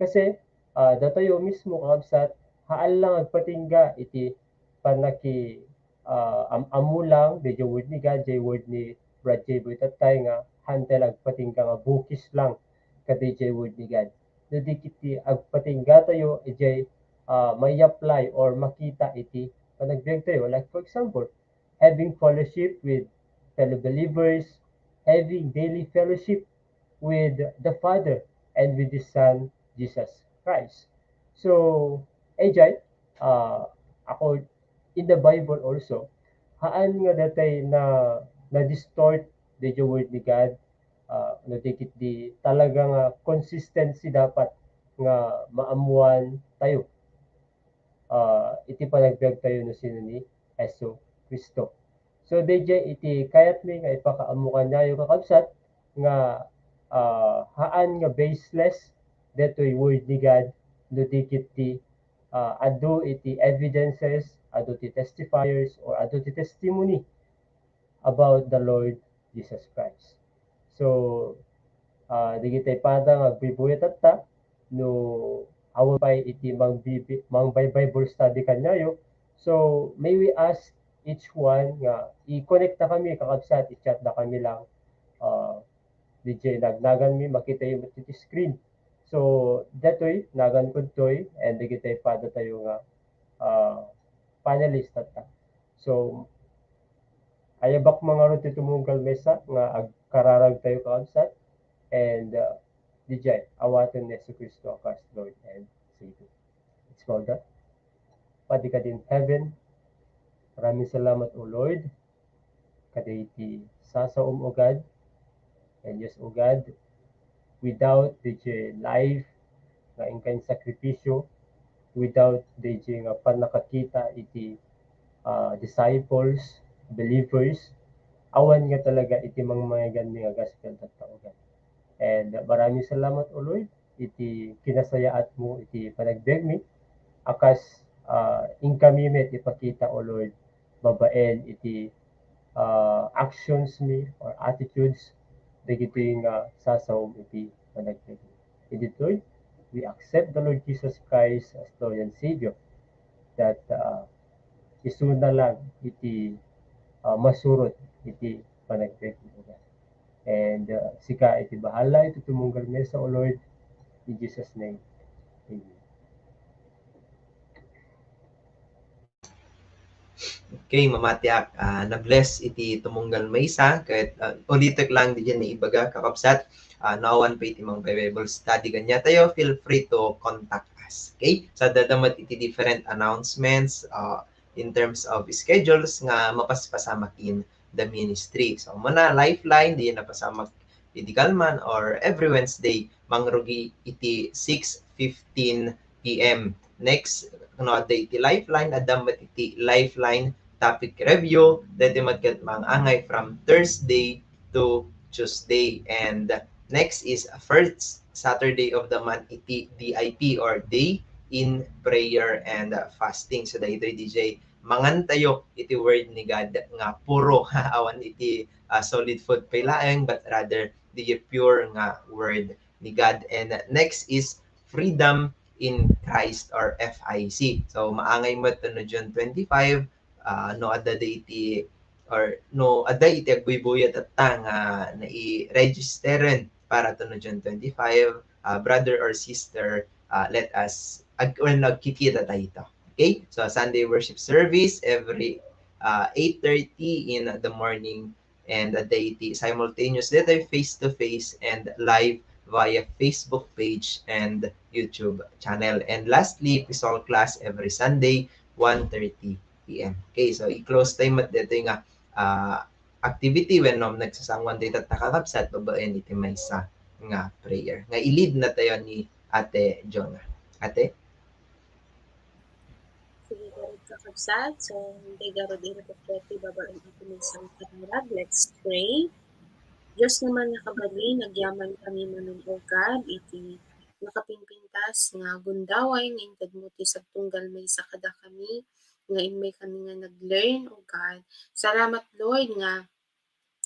Kasi, ah, datayo mismo, kakabsat, haan lang agpatingga iti pannaki-, ah, am-, ammo lang diay word ni God, diay word ni Brad J. Boy Tatay nga haantay lang agpatingga nga bookish lang kadi diay word ni God. No di ket agpatingga tayo, idiay, ah, mai-apply or makita iti panagbiag tayo. Like, for example, having fellowship with fellow believers, having daily fellowship with the Father and with His Son, Jesus Christ. So, A J, ah, ako, in the Bible also, haan nga daytoy na, na-distort diay word ni God, ah, no di ket di talaga nga consistency dapat nga maammoan tayo, ah, iti panagbiag tayo no sino ni Jesu Jesu-Cristo. So, dayjay iti kayatmi nga ipakaammo kaniayo, kakabsat, nga, ah, haan nga baseless detoy Word ni God no di ket ti, ah, adu iti evidences, adu ti testifiers, or adu ti testimony about the Lord Jesus Christ. So, ah, dagiti pada nga agbuybuya tatta, no awan pay iti mangbibi-, mangbi-Bible study kaniayo, so may we ask each one nga i-connect na kami, kakabsat, i-chat na kami lang, ah, D J, nagnagan mi, makita yung iti screen. So, detoy, nagan ko toy, and dagiti pada tayo nga, ah, panelist tatta. So, ayabak man ngarud ti tumunggal misa nga agkararag tayo, kakabsat, and, ah, D J, awaten ni Jesu-Cristo a Christ, Lord and Savior. Let's bow down. Padi ka din heaven, maraming salamat, O Lord, kadagiti sasaom, O God. And yes, O God, without D J life nga inkan sakripisyo, without D J nga pannakakita iti, ah, disciples, believers, awan nga talaga iti mangmangegmi nga gospel tatta, O God. And maraming salamat, O Lord, iti kinasayaatmo iti panagbiagmi, a kas, ah, inkami met ipakita, O Lord, babaen iti, ah, actions mi or attitudes dagitoy nga sasaom iti panagbiagmi. Idi toy, we accept the Lord Jesus Christ as Lord and Savior, that, ah, isuna lang iti, ah, masurot iti panagbiagmi. And, ah, sika iti bahala iti tumunggal misa, O Lord, in Jesus' name. Amen. Okay, mamatiak, ah, na-bless iti tumunggal maysa, ket, ah, ulitek lang di dyan naibaga, kakabsat, ah, no awan pa iti mangbi-Bible study kaniatayo, feel free to contact us. Okay? So, adda met iti different announcements, ah, in terms of schedules nga mapaspasamak in the ministry. So, muna, Lifeline, di napasamak idi kalman or every Wednesday, mangrugi iti six fifteen P M. Next, no adda iti Lifeline, adda met iti Lifeline topic review, daytoy met ket mangangay from Thursday to Tuesday. And next is first Saturday of the month, iti D I P or Day in Prayer and Fasting. So, daytoy D J, mangan tayo iti word ni God nga puro, awan iti, ah, solid food pay laeng, but rather the pure nga word ni God. And next is Freedom in Christ or F I C. So, maangay met no June twenty-five, ah, no adda iti, or no adda iti agbuybuya tatta nga nai-registeren para to no June twenty-five, ah, brother or sister, ah, let us ag-, or nagkikita tayo ito. Okay? So, Sunday worship service every, ah, eight thirty in the morning, and adda iti simultaneous daytoy face-to-face and live via Facebook page and YouTube channel. And lastly, P S O L class every Sunday, one thirty P M. Okay, so i-close tayo met daytoy nga, ah, activity wenno nagsasanguan tayo tatta, kakabsat, babaen iti maysa nga prayer. Nga i-lead na tayo ni Ate Jonah. Ate? Sige, garud, kakabsat. So, hindi garud iri ti babaen iti maysa nga kararag. Let's pray. Dios naman nga kabalin, agyaman kami manen, O God, iti nakapingpintas nga gundaway nga intedmo ti sagtunggal maysa kadakami, nga immay kami nga nag-learn, O God. Salamat, Lord, nga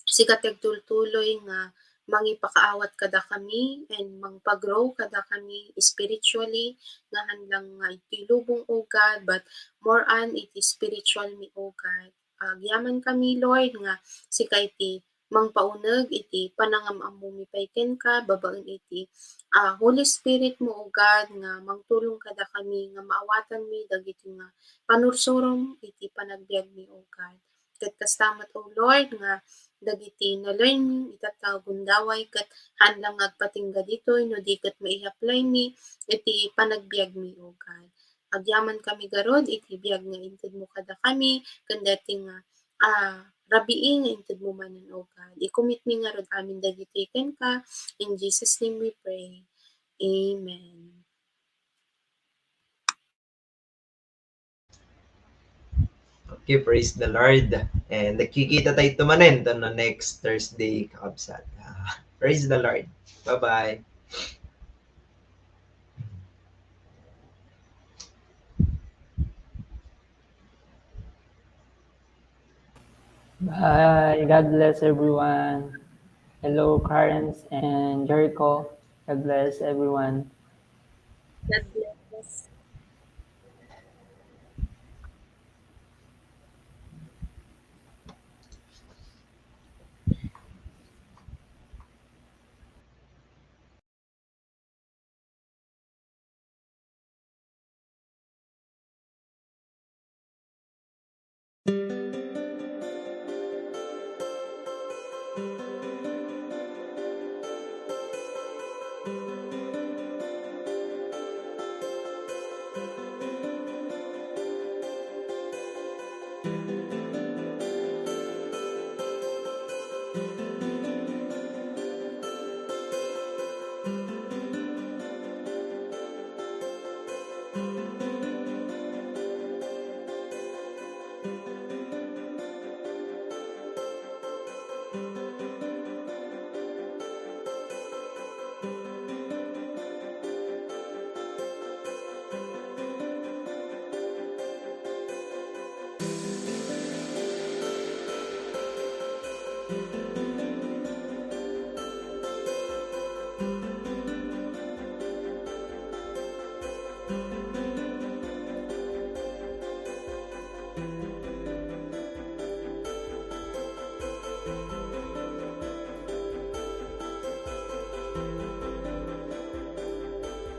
sika ti agtultuloy nga mangipakaawat kadakami and mangpa-grow kadakami spiritually, nga haan lang nga iti lubong, O God, but more on iti spiritual mi, O God. Agyaman kami, Lord, nga sika iti mangpauneg iti panangam-ammomi pay kenka, babaen iti, ah, Holy Spirit mo, O God, nga mangtulong kadakami nga maawatanmi dagiti nga panursurom iti panagbiagmi, O God. Ket kasta met, O Lord, nga dagiti na-learn mi itatta nga gundaway ket haan lang nga agpatingga ditoy no di ket mai-apply mi iti panagbiagmi, O God. Agyaman kami garud iti biag nga intedmo kadakami ken daytoy nga, ah, rabii nga intedmo manen, O God. I-commit mi ngarud amin dagitoy kenka. In Jesus' name we pray. Amen. Okay, praise the Lord. And nakikita tayo tumanen to no next Thursday, kakabsat. Ah, praise the Lord. Bye-bye. Bye. God bless everyone. Hello, Clarence and Jericho. God bless everyone. God bless.